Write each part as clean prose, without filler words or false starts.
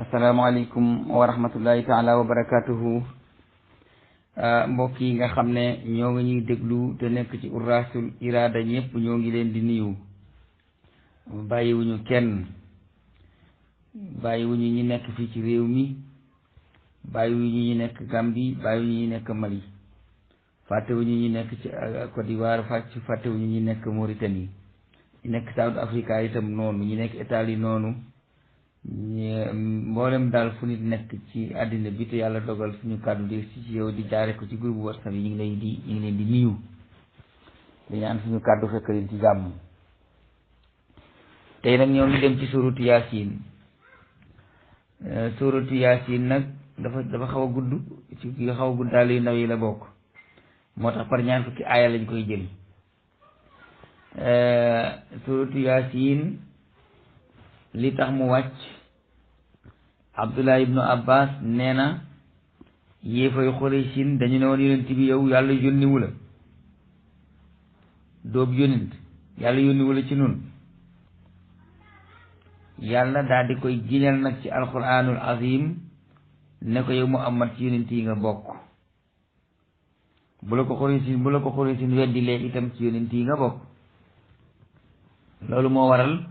asalaamaaleykum wa rahmatullahi taala wa barakatuhu. mbokk yi nga xam ne ñoo ngi ñuy déglu te nekk ci Uras-ul Irada ñëpp ñoo ngi leen di nuyu. bàyyiwuñu kenn, bàyyiwuñu ñi nekk fii ci réew mi, bàyyiwuñu ñi nekk Gambie, bàyyiwuñu ñi nekk Mali, fàttewuñu ñi nekk ci Côte d'Ivoire, fàttewuñu ñi nekk Mauritanie, ñi nekk South Africa itam noonu, ñi nekk Italie noonu. mboolem daal fu nit nekk ci àddina bi te yàlla dogal suñu kàddu di ci yow di jaare ko ci groupe WhatsApp yi ñu ngi leen di nuyu di ñaan suñu kàddu fekk leen ci jàmm. tey nag ñoo ngi dem ci suratu Yaasin. suratu Yaasin nag dafa xaw a gudd ci ki xaw a gudd daal yu ndaw yi la bokk, moo tax par ñaar fukki aaya lañ koy jël. suratu Yaasin li tax mu wàcc, Abdullah ibnu Abbas nee na yéefay Xuraysin dañu ne woon yonent bi yow yàlla yónniwu la, doob yónent yàlla yónniwu la ci nun. yàlla daal di koy giñal nag ci alquranul azim ne ko yow Muhammad ci yonent yi nga bokk. bu la ko Xuraysin weddi lee itam ci yonent yi nga bokk. loolu moo waral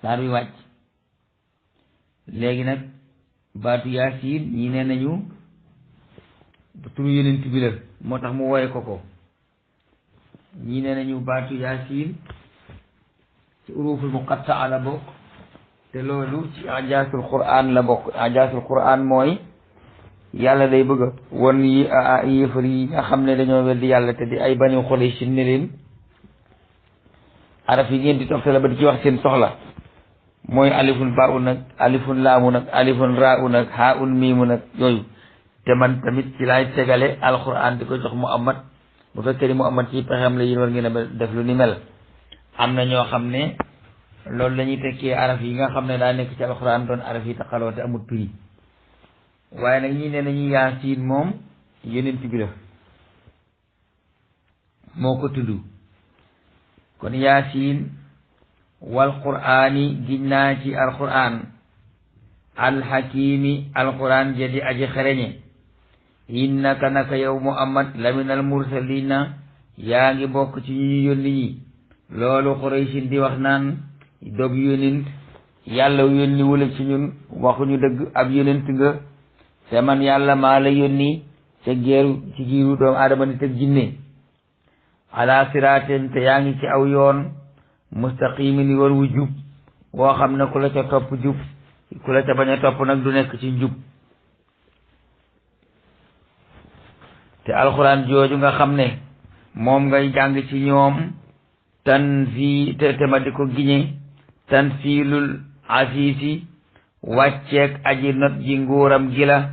saar wi wàcc. léegi nag baatu Yaasin ñi nee nañu turu yonent bi la moo tax mu wooye ko ñi nee nañu baatu Yaasin ci uruful muqattaa la bokk, te loolu ci ajaasul Qur'an la bokk. ajaasul Qur'an mooy yàlla day bëgg won yéefar yi nga xam ne dañoo weddi yàlla te di ay Bani Quraysh ne leen araf yi ngeen di toftale ba di ci wax seen soxla mooy alifun baaun nag, alifun laamu nag, alifun raau nag, haun miimu nag, yooyu. te man tamit ci laay tegale alquran di ko jox Muhammad. bu fekkee ni Muhammad ci pexem la yéen war ngeen a def lu ni mel. am na ñoo xam ne loolu la ñuy tekkee araf yi nga xam ne daa nekk ci alquran doon araf yi taxaloo te amul prix. waaye nag ñi ne nañu Yaasin moom yonent bi la moo ko tudd. kon Yaasin wal qur'aani giñ naa ci alqur'aan alxakimi alqur'aan jadi aji xereñe. innaka naka yow Muhammad laminal mursalina yaa ngi bokk ci ñu yónni ñi. loolu Quraysin di wax naan dog yónent yàlla yónni wula ci ñun waxuñu dëgg, ab yónent nga te man yàlla maa la yónni ca ci giiru doomu aadama nit ak jinne. ala siraatin te yaa ngi ci aw yoon mustaqimin war wu jub woo xam ne ku la ca topp jub, ku la ca bañ a topp nag du nekk ci njub. te alxuraan jooju nga xam ne moom ngay jàng ci ñoom te ma di ko giñe tanfiilul asiisi wàcceeg aji not ji nguuram gi la,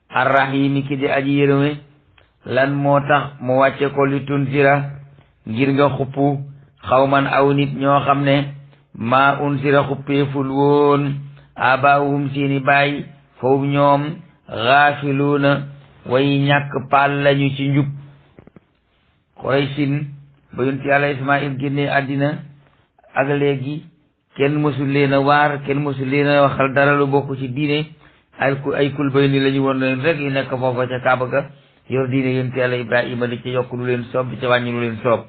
arrahimi ki di aji yërëme. lan moo tax mu wàcce ko li tunzira ngir nga xuppu xawman aw nit ñoo xam ne maa unsira xuppeeful woon abaawuhum seeni baay foofu ñoom xaafiluuna way ñàkk paal lañu ci njub. Quraysin ba yonent Yàlla Ismaayil génne àddina ak léegi kenn mësul leen a waar, kenn mësul leen a waxal dara lu bokk ci diine. ay kul bay ni la ñu woon leen rek yu nekk foofa ca Kaaba ga yor diine yonent Yàlla Ibrahima di ca yokk lu leen soob di ca wàññi lu leen soob.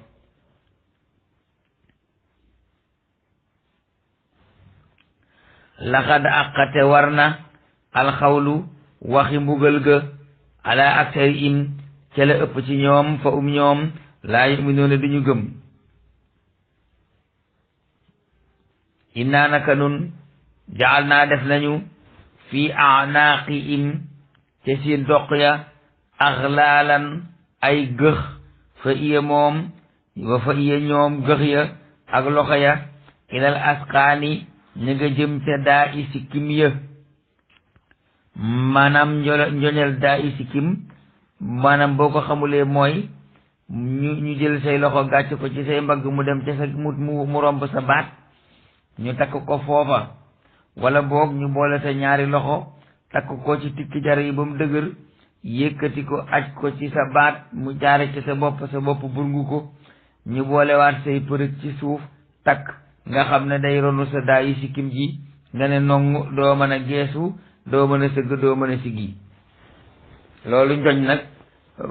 laxad àqate war na alxawlu waxi mbugal ga ala aksarihim ca la ëpp ci ñoom fa ñoom laa yuminuuna duñu gëm. innaa naka nun jaal naa def nañu fii anaaqihim ca seen doq ya axlaalan ay gëx fa iya moom wa fa iya ñoom gëx ya ak loxo ya ilal asqaani ñu nga jëm ca daa i sikkim ya. maanaam njoñel daa i sikkim maanaam boo ko xamulee mooy ñu jël say loxo gàcc ko ci say mbagg mu dem ca sa mu romb sa baat ñu takk ko foofa, wala boog ñu boole sa ñaari loxo takk ko ci tikki jar yi ba mu dëgër yëkkati ko aj ko ci sa baat mu jaare ci sa bopp burngu ko ñu boolewaat say përëg ci suuf takk nga xam ne day ronu sa daa yi sikkim ji nga ne nongu doo mën a geesu doo mën a sëgg doo mën a siggi loolu njoñ nag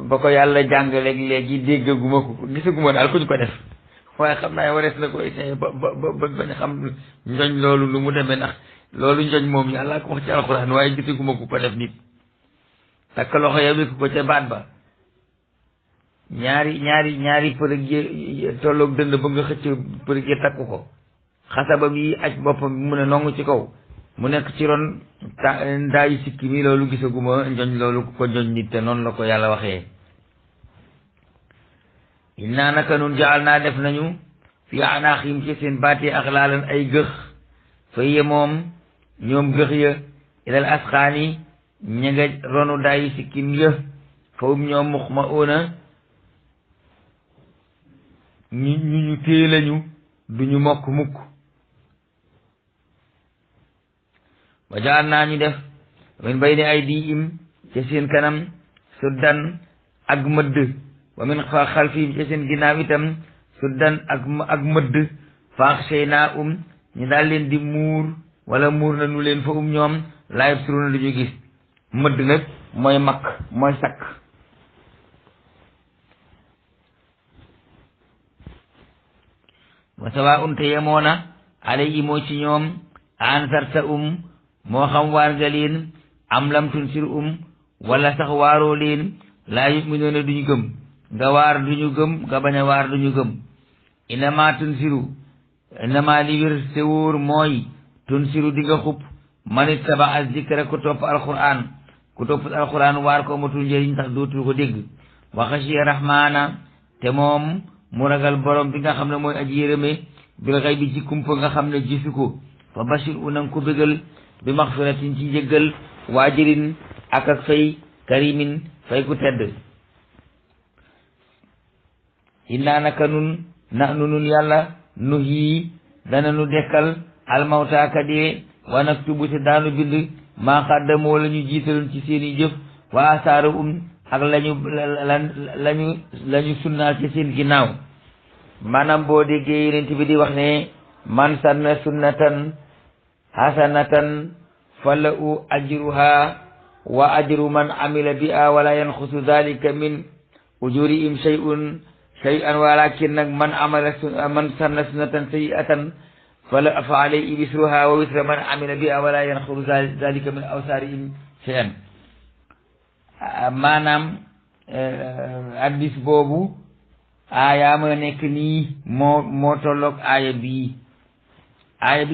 ba ko yàlla jàngaleeg léegi déggaguma ko gisaguma daal ku ñu ko def waaye xam naa warees na ko essayé ba bañ xam njoñ loolu lu mu demee ndax loolu njoñ moom yàlla ko wax ci alxuraan waaye gisaguma ku ko def nit takk loxo ya wékk ko ca baat ba ñaari përëg yi tolloog dënd ba nga xëcc përëg yi takk ko xasaba bi aj boppam bi mu ne nongu ci kaw mu nekk ci ron ndaayi sikki mi loolu gisaguma njoñ loolu ku ko njoñ nit te noonu la ko yàlla waxee innaa naka nun jaal naa def nañu fi anaaxim ci seen baatee ak laalan ay gëx fay ye moom ñoom gëx ya ilal asxaani ña nga ronu daayi sikkim ya fawum ñoom mux ma ona ñu téye lañu duñu mokk mukk wa jaal naa ñu def min bayni aydihim ca seen kanam suddan ak mëdd wa min xalfihim ca seen ginnaaw itam suddan ak mëdd faax sey naa ñu daal leen di muur wala muur na nu leen fa ñoom laa yabsiruna duñu gis mëdd nag mooy makk mooy sakk wa sawa te yemoona alayhi moo ci ñoom ansarta moo xam waar nga leen am lam tunsir wala sax waaroo leen laa yu'minuuna duñu gëm nga waar duñu gëm nga bañ a waar duñu gëm inama tunsiru inama li wér te wóor mooy tunsiru di nga xub man ittaba az-zikra ku topp alquran waar ko amatul njëriñ tax dootul ko dégg wa xashiya rahmaana te moom mu ragal borom bi nga xam ne mooy aji yërëme bil ghaybi ci kumpa nga xam ne gisu ko fa bashir nanga ko bégal bi maxfiratin ci njëggal waajirin ak fay karimin fay ku tedd innaa naka nun nun yàlla nuhyi dana nu dekkal almawta ka dee wa naktubu te daanu bind maa xaddamoo la ñu jiitaloon ci seeni jëf wa asaara ak lañu sunnaal ci seen ginnaaw maanaam boo déggee yonent bi di wax ne man sanna sunnatan hasanatan falahu ajruha wa ajru man amila biha wala yanqusu dhalika min ujurihim shay'an walakin nag man sanna sunnatan sayyi'atan fa alayhi wisruha wa wisru man amila biha wala yanqusu dhalika min awsarihim shay'an maanaam addis boobu aaya ma nekk nii moo tolloog aaya bi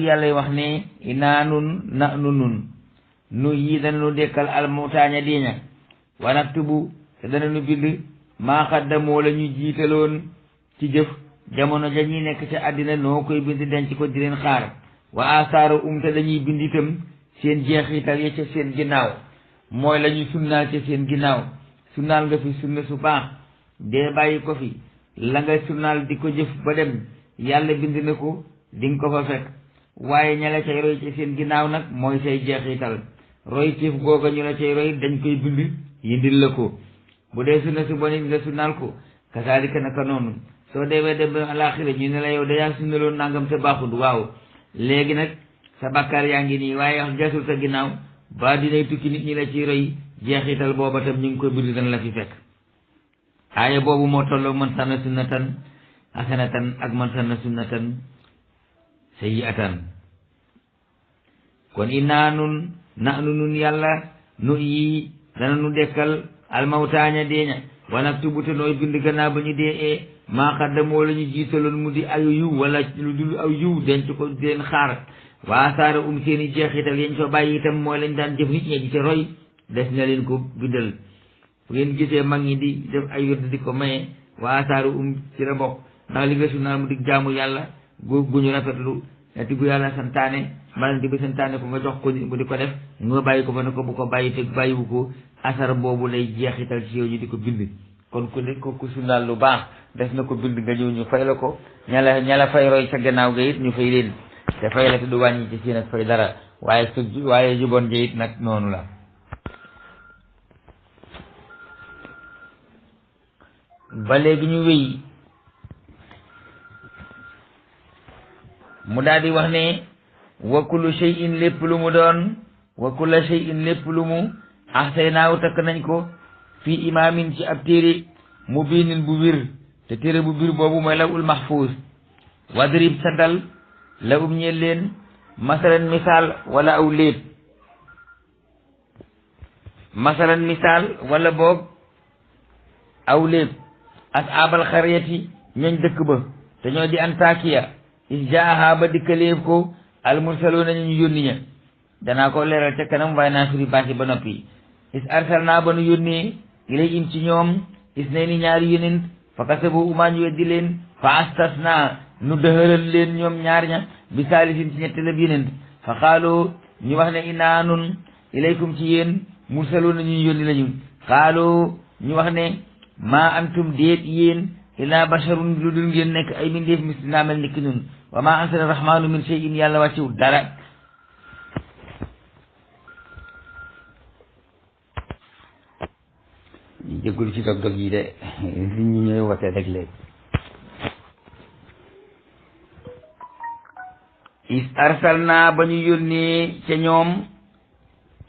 yàlla wax ne inaa nun nu yi dana nu dekkal almutaaña diiña wa naktubu te dana nu bind maa xaddamoo la ñu jiitaloon ci jëf jamono ja ñuy nekk ca àddina noo koy bind denc ko di leen xaar wa asaara te dañuy bind itam seen jeexital ya ca seen ginnaaw mooy la ñu sunnaal ca seen ginnaaw sunnaal nga fi sunna su baax dee bàyyi ko fi la nga sunnaal di ko jëf ba dem yàlla bind na ko di nga ko fa fekk waaye ña la cay roy ci seen ginnaaw nag mooy say jeexital roy ciif googa ñu la cay roy dañ koy bind yindil la ko bu dee sunna su bonit nga sunnaal ko kasaalika naka noonu soo deewee dem ba alaaxira ñu ne la yow da yaa sunnaloon nangam te baaxul waaw léegi nag sa bàkkaar yaa ngi nii waaye wax jasul sa ginnaaw ba dinay tukki nit ñi la ciy roy jeexital booba tam ñu ngi koy bind dana la fi fekk aaya boobu moo tolloog man sanna sunnatan hasanatan ak man sanna sunnatan sayyi'atan kon innaa nun yàlla nu yi dana nu dekkal almawtaaña deeña wa naktubu te nooy bind gannaaw ba ñu dee maa xaddamoo la ñu jiitaloon mu di ayu yiw wala lu dul aw yiw denc ko di leen xaar waa saara seeni jeexital yañ fa bàyyi itam mooy lañ daan jëf nit ñi di ca roy des na leen ko bindal fu ngeen gisee mag ñi di def ay wird di ko maye waa saara ci la bokk ndax li nga sunnaal mu di jaamu yàlla gu ñu rafetlu ti gu yàlla santaane maanaam di bi santaane ko nga jox ko bu di ko def nga bàyyi ko fa ne ko bu ko bàyyi te bàyyiwu ko asar boobu lay jeexital ci yow ñu di ko bind kon ku ne ko ku sunnaal lu baax des na ko bind nga ñëw ñu fay la ko ña la fay roy sa gannaaw ga it ñu fay leen te fay la te du wàññi ci seen ak fay dara waaye juboon ja it nag noonu la ba léegi ñu wéy mu daal di wax ne wa kullu shay'in lépp lu mu doon wa kulla shay'in lépp lu mu ahsaynaahu takk nañ ko fii imaamin ci ab téere mubiinin bu wir te téere bu bir boobu mooy lawul mahfuus wadrib santal la ñeel leen masalan misaal wala aw léeb masalan misaal wala boog aw léeb ashaabal xaryati ñooñ dëkk ba te ñoo di Antakiya is jaaha ba dikkaleef ko almursaloona ñu yónni ña danaa ko leeral ca kanam waaye naa firi baati ba noppi is arsalnaa ba nu yónnee ilayhim ci ñoom isnayni ñaari yonent fa kasabu umaa ñu weddi leen fa astasnaa nu dëhëral leen ñoom ñaar ña bi saalisin ci ñetteelab yonent fa xaaloo ñu wax ne innaa nun ilaykum ci yéen mursaloona ñu yónni lañu xaaloo ñu wax ne maa antum déet yéen illaa basharun lu dul ngeen nekk ay mindeef mislinaa mel ni ki nun wa maa ansala rahmaanu min shay'in yàlla wàcciw dara ñu jéggul ci dog-dog yi de li ñu ñooy wote rek léegi is arsalnaa ba ñu yónnee ca ñoom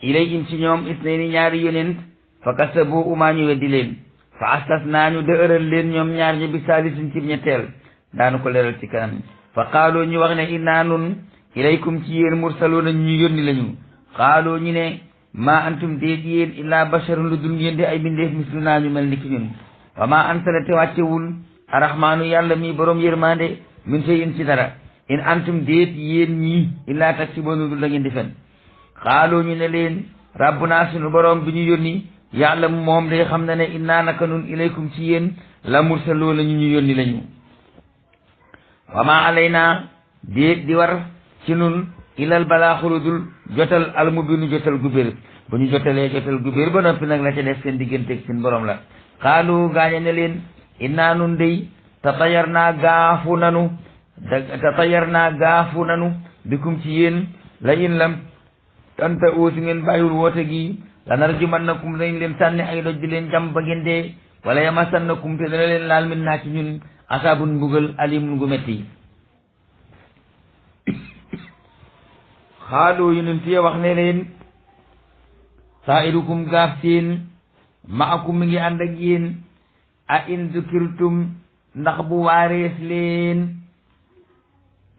ilayhim ci ñoom isnayni ñaari yonent fa kasabu umaa ñu weddi leen fa astasnaa ñu dëëral leen ñoom ñaar ñi bi saalisin ci ñetteel daanu ko leeral ci kanam fa qaaloo ñu wax ne innaa nun ilaykum ci yéen mursaloona ñu yónni lañu qaaloo ñu ne maa antum déet yéen illaa basharun lu dul ngeen di ay bindeef mislunaa ñu mel ni ki ñun wa maa ansala te wàccewul arrahmaanu yàlla mi borom yërmande min shay'in ci dara in antum déet yéen ñii illaa taksibuuna lu dul da ngeen di fen qaaloo ñu ne leen rabbunaa sunu borom bi ñu yónni yàlla moom day xam na ne innaa naka nun ilaykum ci yéen la mursaloona ñu yónni lañu wa maa alaynaa déet di war ci nun ilal balaaxul dul jotal almubinu jotal gu bir bu ñu jotalee jotal gu bir ba noppi nag la ca def seen digganteeg seen borom la xaalu gaañe ne leen innaa nun day tatayar naa gaafu nanu bikum ci yéen la in lam tanta uusi ngeen bàyyiwul woote gi lanarjumannakum dañ leen sànni ay doj di leen jam ba ngeen dee wala yamasannakum te dana leen laal min naa ci ñun asaabun mbugal alimun gu metti xaaloo yonent ya wax ne leen saa'ilukum gaaf seen ma'akum mi ngi ànd ak yéen a in zukirtum ndax bu waarees leen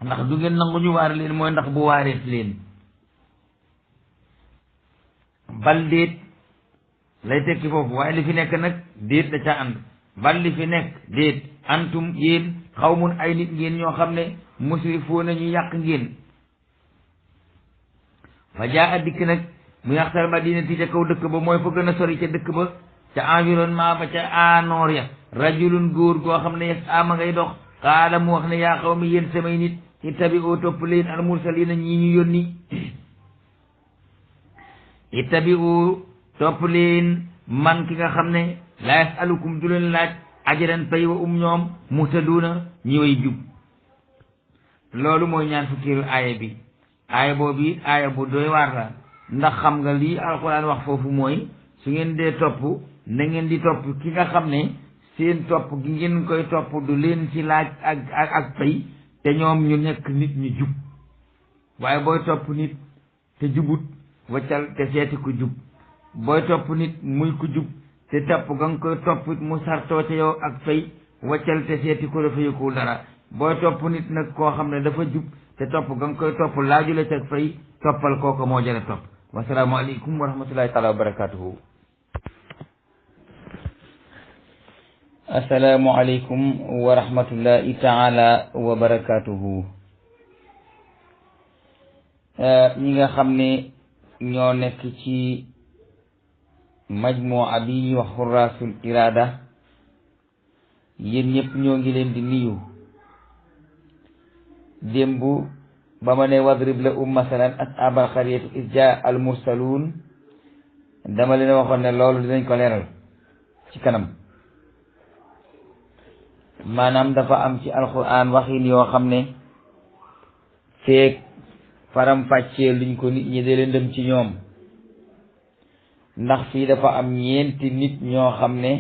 ndax du ngeen nangu ñu waare leen mooy ndax bu waarees leen bal déet lay tekki foofu waaye li fi nekk nag déet da ca ànd bal li fi nekk déet antum yéen xawmun ay nit ngeen ñoo xam ne musrifoona ñu yàq ngeen fa jaa a dikk nag mu yaxtal madinati ca kaw dëkk ba mooy fa gën a sori ca dëkk ba ca environnement ba ca anoor ya rajulun góor goo xam ne yes ama ngay dox xaala mu wax ne yaa xaw mi yéen samay nit ittabi'u topp leen al mursalina ñii ñu yónni ittabi'u topp leen man ki nga xam ne laa yasalukum du leen laaj ajaran pay wa ñoom muhtaduuna ñi way jub loolu mooy ñaan fukkeelu aaya bi aaya boobu it aaya bu doy waar la ndax xam nga lii alxuraan wax foofu mooy su ngeen dee topp na ngeen di topp ki nga xam ne seen topp gi ngeen koy topp du leen ci laaj ak pay te ñoom ñu nekk nit ñu jub waaye booy topp nit te jubut waccal te seeti ku jub booy topp nit muy ku jub te topp ga nga koy topp mu sartoo ca yow ak fay waccal te seeti ku dafa yëkkul dara booy topp nit nag koo xam ne dafa jub te topp ga nga koy topp laaju la ca fay toppal kooku moo jëre topp wasalaamu aleykum wa rahmatullahi taala wa barakatuhu assalaamu aleykum wa rahmatullahi taala wa barakatuhu ñi nga xam ne ñoo nekk ci majmuwa bi ñuy wax xuraasul iraada yéen ñëpp ñoo ngi leen di nuyu démb ba ma ne wadrib la masalan ashaabal xaryati iz jaa al mursaluun dama leen waxoon ne loolu dinañ ko leeral ci kanam maanaam dafa am ci alquran waxin yoo xam ne feek faram fàccee luñ ko nit ñi de leen dem ci ñoom ndax fii dafa am ñeenti nit ñoo xam ne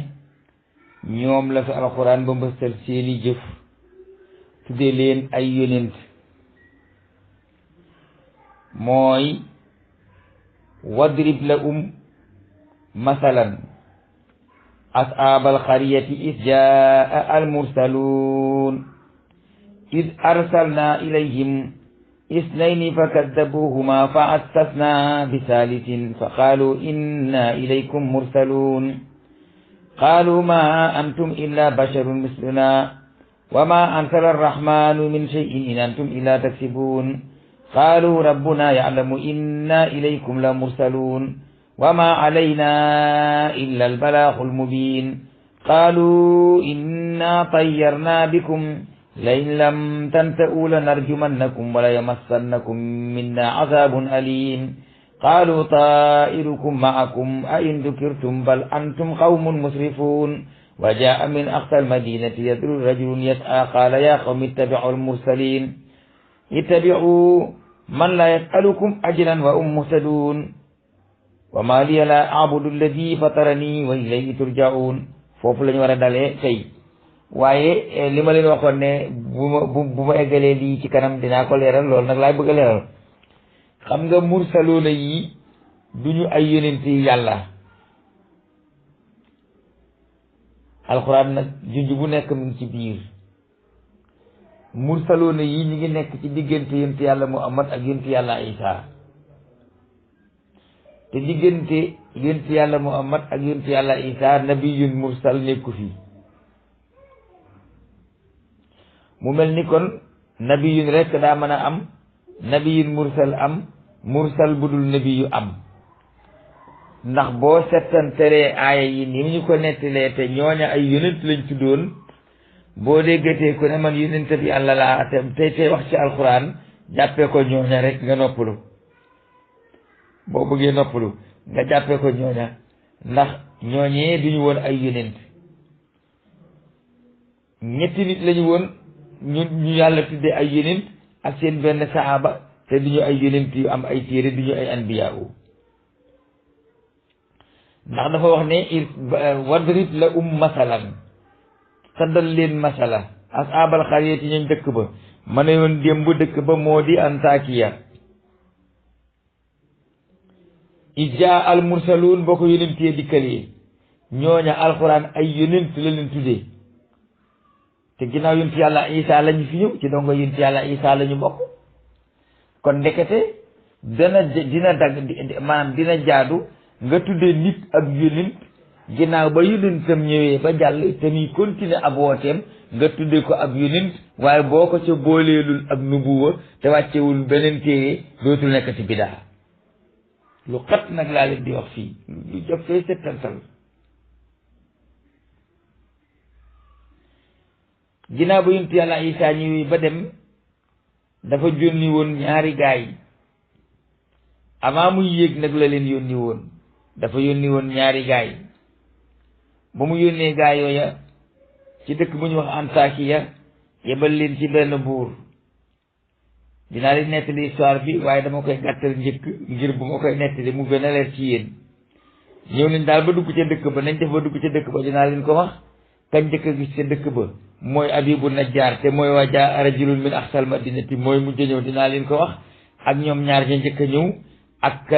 ñoom la fi alquran ba mbëstal seeni jëf tudde leen ay yonent mooy wadrib lahum masalan ashaabal qaryati iz jaa al mursaluun iz arsalna ilayhim isnayni fakaddabuhuma fa attasna bisalisin fa qaalu inna ilaykum mursaluun qaalu ma antum illa basharun misluna wa ma anzala arrahmanu min shay'in in antum illa taksibuun qaalu rabbuna ya'lamu inna ilaykum la mursaluun wa ma alayna illa albalaghul mubiin qaalu inna tayyarna bikum lain lam tanta'u lanarjumannakum wa la yamassannakum minna azabun alim qaalu ta'irukum ma'akum a in dhukirtum bal antum qawmun musrifun wa jaa'a min aqsal madinati yad'u rajulun yas'a qaala ya qawmi ittabi'u al-mursalin ittabi'u man la yas'alukum ajran wa hum muhtadun wa ma liya la a'budu alladhi fatarani wa ilayhi turja'un. foofu lañu war a dalee tey waaye li ma leen waxoon ne bu ma eggalee lii ci kanam dinaa ko leeral loolu nag laay bëgg a leeral. xam nga mursaloona yi duñu ay yonent yi yàlla. alxuraan nag junj bu nekk mu ngi ci biir. mursaloona yi ñu ngi nekk ci diggante yonent yàlla Muhammad ak yonent yàlla Isa te diggante yonent yàlla Muhammad ak yonent yàlla Isa nabiyun mursal nekku fi. mu mel ni kon nabiyun rek daa mën a am nabiyun mursal am mursal budul nabiyu am ndax boo settanteree aaya yi ni ñu ko nettalee te ñooña ay yonent lañ tuddoon boo déggatee ko ne man yonent bi Yàlla laa te wax ci alxuraan jàppee ko ñooña rek nga noppalu. boo bëggee noppalu nga jàppee ko ñooña ndax ñooñee duñu woon ay yonent ñetti nit lañu woon ñu yàlla tuddee ay yonent ak seen benn saaba te duñu ay yonent yu am ay téere duñu ay anbiya ndax dafa wax ne wadrib lahum masalan saddal leen masala ashaabal qaryati ñoom dëkk ba ma ne woon démb dëkk ba moo di Antakiya ijaa al mursaluun boo ko yonentee dikkalee ñooña alxuraan ay yonent la leen tuddee te ginnaaw yonent yàlla Isa lañu fi ñëw ci dongo yonent yàlla Isa lañu bokk kon ndekete dina jaadu nga tuddee nit ab yonent ginnaaw ba yonentam ñëwee ba jàll te muy continuer ab wooteem nga tuddee ko ab yonent waaye boo ko ca booleelul ab nubuwa te wàccewul beneen téere dootul nekk ci bidaa lu xat nag laa leen di wax fii lu jox fee settantal. ginnaaw ba yonent yàlla Isaa ñëwee ba dem dafa yónni woon ñaari gaay avant muy yéeg nag la leen yónni woon dafa yónni woon ñaari gaay ba mu yónnee gaay yooya ci dëkk bu ñu wax Antakiya yebal leen ci benn buur. dinaa leen nettali histoire bi waaye dama koy gàttal njëkk ngir bu ma koy nettali mu gën a leer ci yéen. ñëw nañ daal ba dugg ca dëkk ba nañ def ba dugg ca dëkk ba dinaa leen ko wax. kañ njëkk a gis ca dëkk ba mooy Abibu Najjaar te mooy waa jaa rajulun min aqsal madinati mooy mujj ñëw dinaa leen ko wax. ak ñoom ñaar ña njëkk a ñëw ak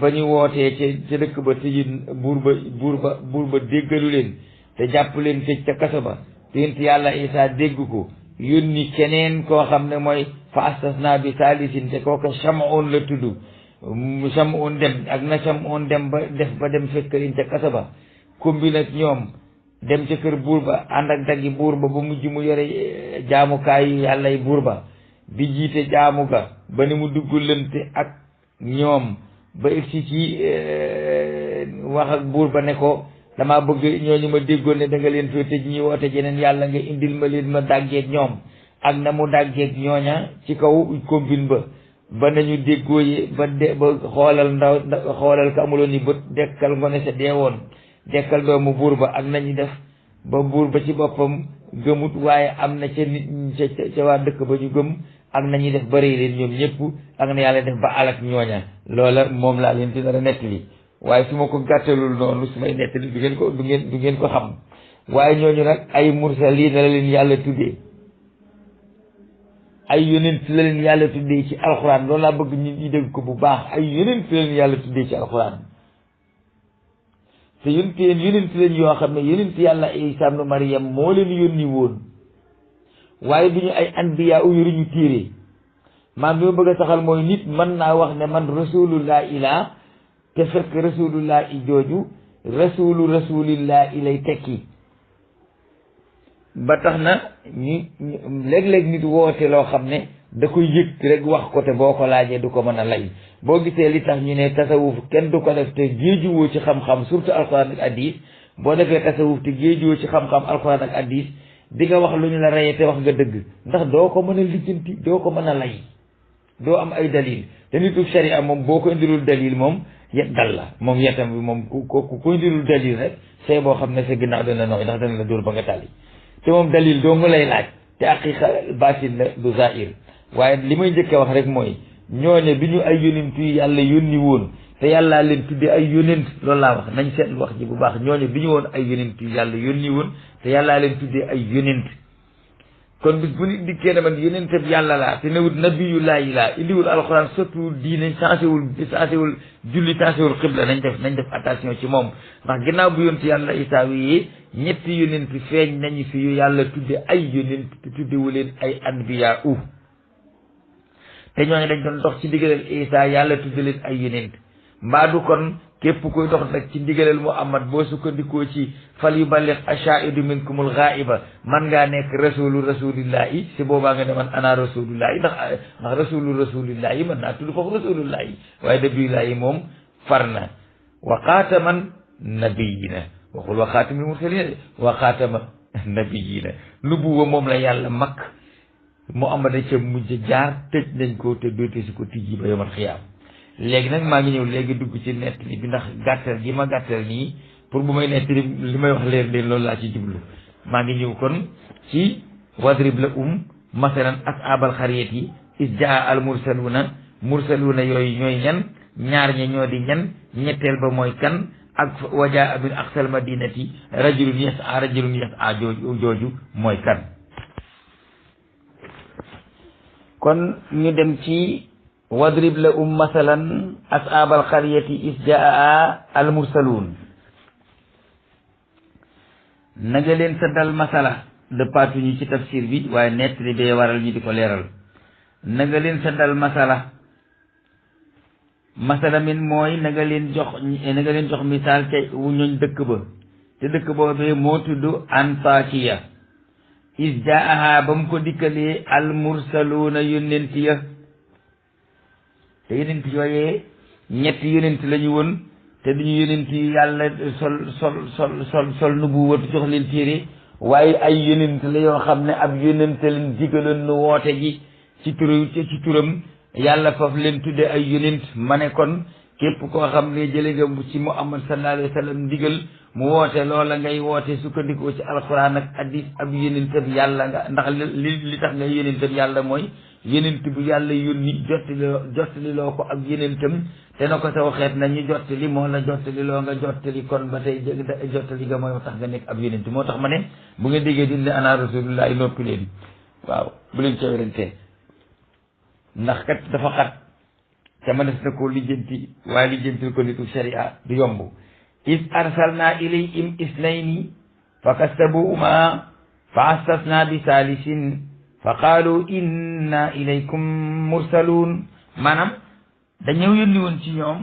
ba ñu wootee ca dëkk ba tëji buur ba déggalu leen te jàpp leen tëj ca kaso ba te yonent yàlla Isaa dégg ko yónni keneen koo xam ne mooy fa astasna bi saalisin te kooka Shamuun la tudd. Shamuun dem ak na Shamuun dem ba dem fekk leen ca kaso ba kumbi nag ñoom dem ca kër buur ba ànd ak daggi buur ba mujj mu yore jaamukaayu yàllay buur ba di jiite jaamu ga ba ni mu duggulante ak ñoom ba egsi ci wax ak buur ba ne ko damaa bëgg ñooñu ma déggoon ne da nga leen fee tëj ñi woote jeneen yàlla nga indil ma leen ma dàggeeg ñoom ak na mu dàggeeg ñooña ci kaw combine ba nañu déggooye ba xoolal ka amuloon ni bët dekkal ngone sa deewoon dekkal doomu buur ba ak nañu def ba buur ba ci boppam gëmut waaye am na ca nit ca waa dëkk ba ñu gëm ak nañuy def bari leen ñoom ñëpp ak na yàlla def ba alak ñooña loola moom laa leen di nar a nettali waaye su ma ko gàttalul noonu su may nettali du ngeen ko xam waaye ñooñu nag ay mursaliin la leen yàlla tuddee ay yonent la leen yàlla tuddee ci alxuraan loolu laa bëgg ñu dégg ko bu baax ay yonent la leen yàlla tuddee ci alxuraan te yonent leen yoo xam ne yonent yàlla Isa ibnu Maryam moo leen yónni woon waaye du ñu ay anbiya yoruñu téere maam li ma bëgg a saxal mooy nit mën naa wax ne man rasulullah ilaa te fekk rasulullah i jooju rasulillah ilay tekki ba tax na ñu léeg-léeg nit woote loo xam ne da koy yëg rek wax ko te boo ko laajee du ko mën a lay boo gisee li tax ñu ne tasawuf kenn du ko def te géejuwoo ci xam-xam surtout alxuraan ak addis boo defee tasawuf te géejuwoo ci xam-xam alxuraan ak addis di nga wax lu ñu la reyee te wax nga dëgg ndax doo ko mën a lijjanti doo ko mën a lay doo am ay dalil te nitu sharia moom boo ko indilul dalil moom yet dal la moom yetam bi moom ku indilul dalil rek see boo xam ne sa ginnaaw dana nooy ndax dana la dóor ba nga tàlli te moom dalil doo nga lay laaj te aqiqa baatin la du zahir waaye li may njëkk a wax rek mooy ñooñe bi ñu ay yonent yu yàlla yónni woon te yàllaa leen tuddee ay yonent loolu laa wax nañ seetlu wax ji bu baax ñooñe bi ñu woon ay yonent yu yàlla yónni woon te yàllaa leen tuddee ay yonent kon bis bu nit dikkee ne man yonentab yàlla laa te newut nabiyullaahi laa indiwul alxuraan sottiwul diine changéwul julli changéwul xibla nañ def attention ci moom ndax ginnaaw bu yonent yàlla Isaa yi ñetti yonent feeñ nañu fi yu yàlla tudde ay yonent te tuddewu leen ay anbiya te ñooñu dañ doon dox ci ndigalal Isaa yàlla tudde leen ay yonent mbaa du kon képp kuy dox nag ci ndigalal Muhammad boo sukkandikoo ci fal yuballigh ashaahidu minkumul ghaiba man ngaa nekk rasulillahi si boobaa nga ne man ana rasulillahi ndax rasulillahi man naa tudd foofu rasulillahi waaye nabiyullahi moom far na wa xaataman nabiyina waxul wa xaatamil mursalina de wa xaatama nabiyina nubuwa moom la yàlla mag Muhammad a ca mujj jaar tëj nañ ko te doote si ko tijji ba yomal xiyaam léegi nag maa ngi ñëw léegi dugg ci nettali bi ndax gàttal gi ma gàttal nii pour bu may nettali li may wax leen loolu laa ci jublu maa ngi ñëw kon ci wadrib la masalan ashaabal xariyat yi is jaa al mursaluuna yooyu ñooy ñan ñaar ña ñoo di ñan ñetteel ba mooy kan ak wajaa min aqsal madinati rajulun yas'a jooju mooy kan kon ñu dem ci wadrib la masalan ashaabal xariyati is jaa al mursaluun na nga leen saddal masala dëppaatuñu ci tafsir bi waaye nettali bee waral ñu di ko leeral na nga leen saddal masala min mooy na nga leen jox misaal te wu ñooñ dëkk ba te dëkk boobee moo tudd Antakiya is jaaha ba mu ko dikkalee al mursaluuna yónnent ya te yonent yooyee ñetti yonent lañu woon te duñu yonent yi yàlla sol nubuwatu jox leen téere waaye ay yonent la yoo xam ne ab yonent leen digaloon nu woote ji ci turam yàlla foofu leen tudde ay yonent ma ne kon képp koo xam ne jële nga ci Muhammad sallallahu alayhi wa sallam digal mu woote loola ngay woote sukkandikoo ci alxuraan ak hadiis ab yonentam yàlla nga ndax li tax ngay yonentam yàlla mooy yonent bu yàlla yónni jottali loo ko ak yonentam te na ko saw xeet nañu jottali moo la jottali loo nga jottali kon ba tey jottali ga mooy tax nga nekk ab yonent moo tax ma ne bu nga déggee di ne ana rasulullah noppi leen waaw bu leen ca werante ndax kat dafa xat te mënees na koo lijjanti waaye lijjantil ko nitu sharia du yomb is arsalna ilayhim isnayni fa kastabuhuma fa astasna bi saalisin fa qaalu inna ilaykum mursaluun maanaam dañoo yónni woon ci ñoom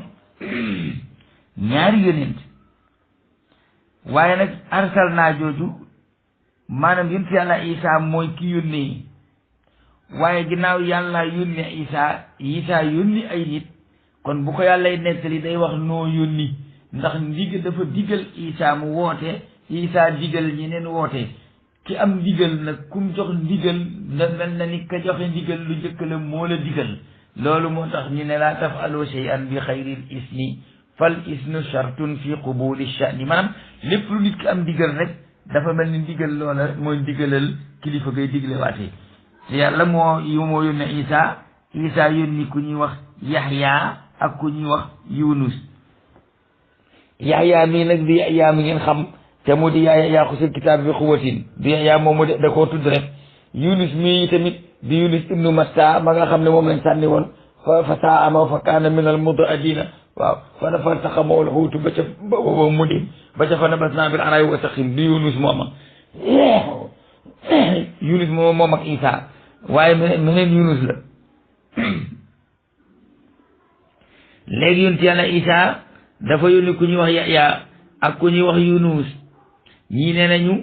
ñaari yónent waaye nag arsalna jooju maanaam yonent yàlla Isa mooy ki yónnee waaye ginnaaw yàlla yónni Isa yónni ay nit kon bu ko yàllay nettali day wax noo yónni ndax dafa digal Isa mu woote Isa digal ñeneen woote ki am ndigal nag kum jox ndigal mel na ni ka joxe ndigal lu njëkk la moo la digal loolu moo tax ñu ne laa tafalu shay'an bi xayril isni fal isnu shartun fi qubuli sha'ni maanaam lépp lu nit ki am ndigal rek dafa mel ni ndigal loola mooy ndigalal kilifa gay digle waate yàlla moo yónne Isa yónni ku ñuy wax Yaxya ak ku ñuy wax Yunus Yaxya mii nag di Yaxya mi ngeen xam te mu di yaa xusil kitaab bi xuwatin du Yaxya moom mu da koo tudd rek Yunus mii tamit di Yunus ibnu Matta ma nga xam ne moom lañ sànni woon fa saa ama fa kaana min al mud'adina waaw fa faltaqamahu al huutu ba ca booba mu dim ba ca fa nabasnaa bil araa'i wa saqim di Yunus mooma Yunus moom ak Isa waaye meneen Yunus la léegi yonent yàlla Isa dafa yónni ku ñuy wax Yahya ak ku ñuy wax Yunus ñii nee nañu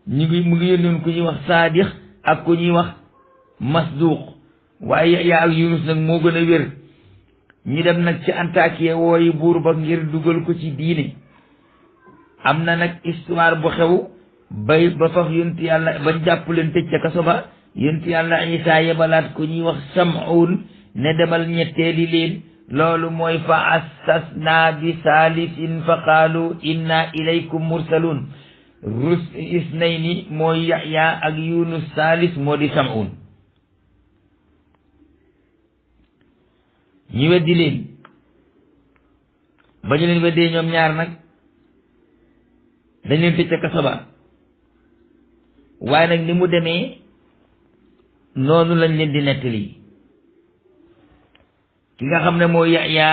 mu ngi yónni ku ñuy wax Saadiq ak ku ñuy wax Masduq waaye Yahya ak Yunus nag moo gën a wér ñi dem nag ci Antakiya wooyi buur ba ngir dugal ko ci diine am na nag histoire bu xew ba faf yonent yàlla ba jàpp leen tëj ca kaso ba yonent yàlla Isa yebalaat ku ñuy wax Sam'un ne demal ñetteeli leen loolu mooy fa assasna bi saalisin fa qaalu inna ilaykum mursalun rus isnayni mooy Yahya ak Yunus saalis moo di Sam'un ñu weddi leen ba ñu leen weddee ñoom ñaar nag dañ leen tëj ca kaso ba waaye nag ni mu demee noonu lañ leen di nettali ki nga xam ne mooy Yahya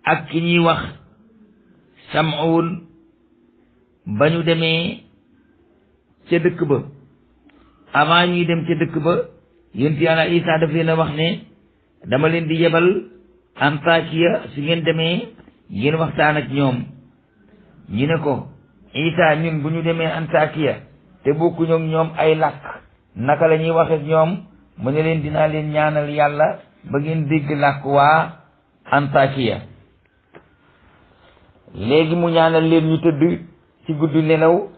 ak ki ñuy wax Sam'un ba ñu demee ca dëkk ba avant ñuy dem ca dëkk ba yonent yàlla Isa daf leen a wax ne dama leen di yebal Antakiya su ngeen demee ngeen waxtaan ak ñoom ñu ne ko Isa ñun bu ñu demee Antakiya te bokkuñu ak ñoom ay làkk naka la ñuy wax ak ñoom mu ne leen dinaa leen ñaanal yàlla ba ngeen dégg làkk waa Antakiya léegi mu ñaanal leen ñu tëdd ci guddi nelaw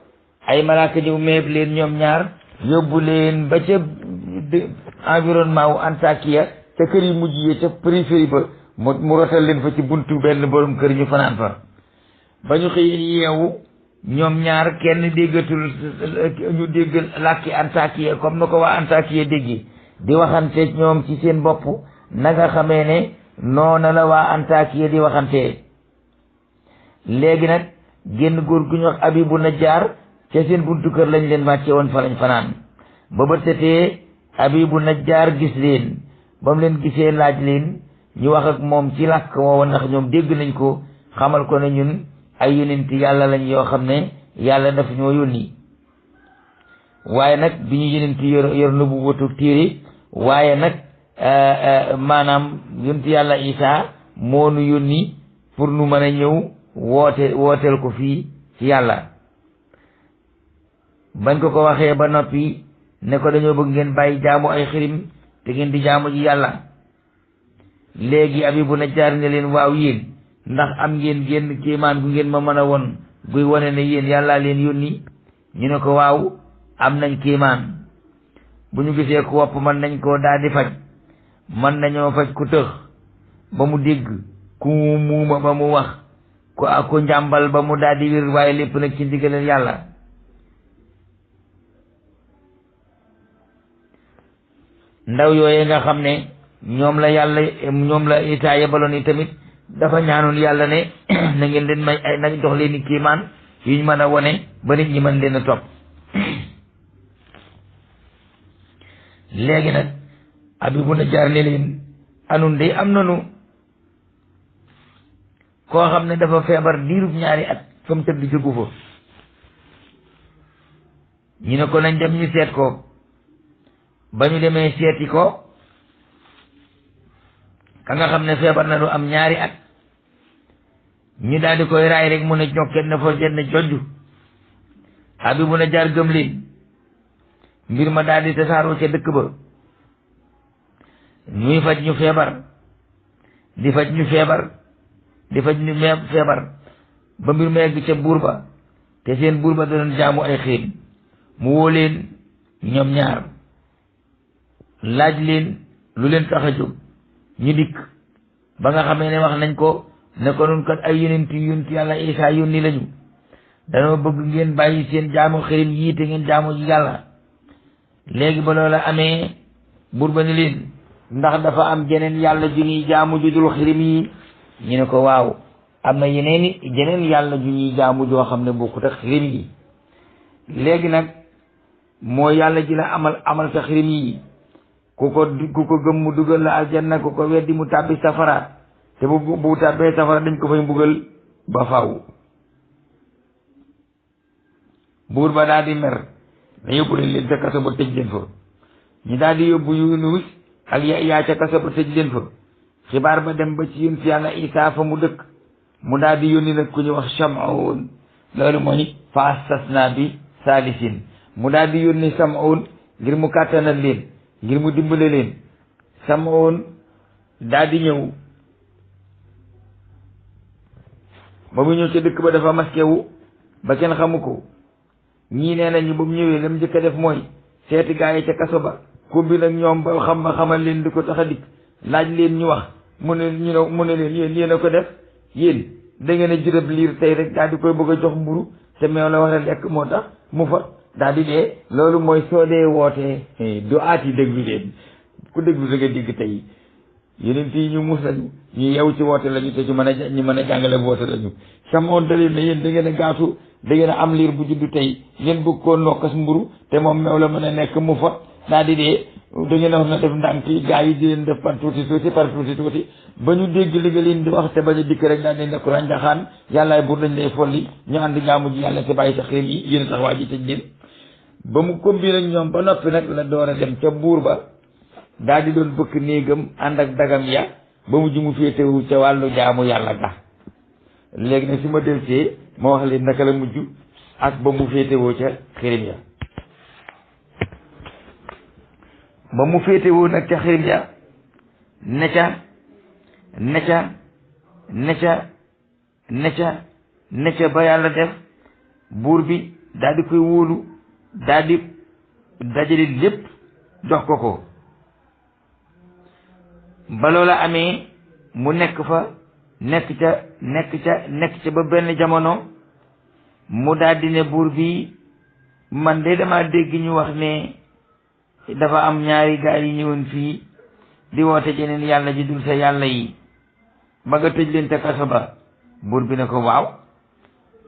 ay malaaka ñëw meeb leen ñoom ñaar yóbbu leen ba ca environnement wu Antakiya ca kër yi mujj yi ca périphérie ba mu rotal leen fa ci buntu benn borom kër ñu fanaan fa ba ñu xëyee yeewu ñoom ñaar kenn déggatul ñu dégg làkki Antakiya comme na ko waa Antakiya déggi di waxante ñoom ci seen bopp na nga xamee ne noona la waa Antakiya di waxante léegi nag génn góor gu ñu wax Abibu Najjar ca seen buntu kër lañ leen wàcce woon fa lañ fanaan ba bët setee Abibu Najjar gis leen ba mu leen gisee laaj leen ñu wax ak moom ci làkk woowa ndax ñoom dégg nañ ko xamal ko ne ñun ay yonent yàlla lañ yoo xam ne yàlla daf ñoo yónni waaye nag bi ñu yonent yor na bu watu téere waaye nag maanaam yonent yàlla Isa moo nu yónni pour nu mën a ñëw wooteel ko fii ci yàlla bañ ko waxee ba noppi ne ko dañoo bëgg ngeen bàyyi jaamu ay xirim te ngeen di jaamu ji yàlla léegi Abibu Najjar ne leen waaw yéen ndax am ngeen génn kéemaan gu ngeen ma mën a won guy wane ne yéen yàllaa leen yónni ñu ne ko waaw am nañ kéemaan bu ñu gisee ku wopp mën nañ koo daal di faj mën nañoo faj ku tëx ba mu dégg ku muuma ba mu wax ku njàmbal ba mu daal di wér waaye lépp nag ci ndigalal yàlla ndaw yooye nga xam ne ñoom la Isa yebaloon yi tamit dafa ñaanoon yàlla ne na ngeen leen may ay nañ dox leen i kiimaan yuñ mën a wone ba nit ñi mën leen a topp léegi nag Abibu Najjar ne leen anun de am nanu koo xam ne dafa feebar diirub ñaari at fa mu tëdd jógu fa ñu ne ko nañ dem ñu seet ko ba ñu demee seeti ko ka nga xam ne feebar na du am ñaari at ñu daal di koy raay rek mu ne ñokket na fa jenn jojju Abibu Najjar gëm leen mbir ma daal di tasaaroo ca dëkk ba ñuy faj ñu feebar di faj ñu feebar di faj ñu feebar ba mbir ma yegg ca buur ba te seen buur ba da doon jaamu ay xiin mu woo leen ñoom ñaar laaj leen lu leen tax a jóg ñu dikk ba nga xamee ne wax nañ ko ne ko nun kat ay yonent yàlla Isa yónni lañu danoo bëgg ngeen bàyyi seen jaamu xirim yii te ngeen jaamu ji yàlla léegi ba loola amee buur ba ni leen ndax dafa am jeneen yàlla ju ñuy jaamu ju dul xirim yi ñu ne ko waaw am na jeneen yàlla ju ñuy jaamu joo xam ne bokkut ak xirim yi léegi nag moo yàlla ji la amal sa xirim yi ku ko gëm mu dugal la aljanna ku ko weddi mu tàbbi safara te bu tàbbee safara dañ ko fay mbugal ba faaw. buur ba daal di mer ne yóbbu leen ca kaso ba tëj leen fa ñu daal di yóbbu Yunus ak Yahya ca kaso ba tëj leen fa. xibaar ba dem ba ci yonent yàlla Isaa fa mu dëkk mu daal di yónni nag ku ñu wax Sam'un loolu mooy fa astasna bi saalisin mu daal di yónni Sam'un ngir mu kàttanal leen ngir mu dimbale leen. Sam'un daal di ñëw ba mu ñëw ca dëkk ba dafa masqué wu ba kenn xamu ko. ñii nee nañu ba mu ñëwee lam njëkk a def mooy seeti gaa yi ca kaso ba kumbi nag ñoom ba xamal leen di ko tax a dikk laaj leen ñu wax mu ne leen yéen a ko def yéen da ngeen a jërëb liir tey rek daal di koy bëgg a jox mburu te meew la war a lekk moo tax mu fa daal di dee. loolu mooy soo dee wootee du aat yi déglu leen ku déglu da nga dégg tey yeneen fii ñu mus lañu ñu yew ci woote lañu te ñu mën a jàngale woote lañu. Samoon da leen ne yéen da ngeen a gaatu da ngeen a am liir bu juddu tey ngeen bëgg koo nokkas mburu te moom meew la mën a nekk mu fa daal di dee. da ngeen a wax na def ndànk gaa yi di leen def par tuuti tuuti ba ñu dégg li nga leen di wax te bañ a dikk rek daal di nekk ranjaxaan yàllaay buur dañ lay folli ñu ànd jaamu ji yàlla te bàyyi sa xel yi yéen a tax waa ji tëj leen. ba mu kombi nag ñoom ba noppi nag la door a dem ca buur ba daal di doon bëkk néegam ànd ak dagam ya ba mu ji mu féetewu ca wàllu jaamu yàlla ga. léegi nag su ma delsee ma wax leen naka la mujj ak ba mu féetewoo ca xirim ya. ba mu féetewoo nag ca xirim ya ne ca ba yàlla def buur bi daal di koy wóolu daal di dajale lépp jox ko ba loola amee mu nekk ca ba benn jamono mu daal di ne buur bi man de dama dégg ñu wax ne dafa am ñaari gaa yi ñëwoon fii di woote jeneen yàlla ji dul sa yàlla yi ba nga tëj leen ca kaso ba. buur bi ne ko waaw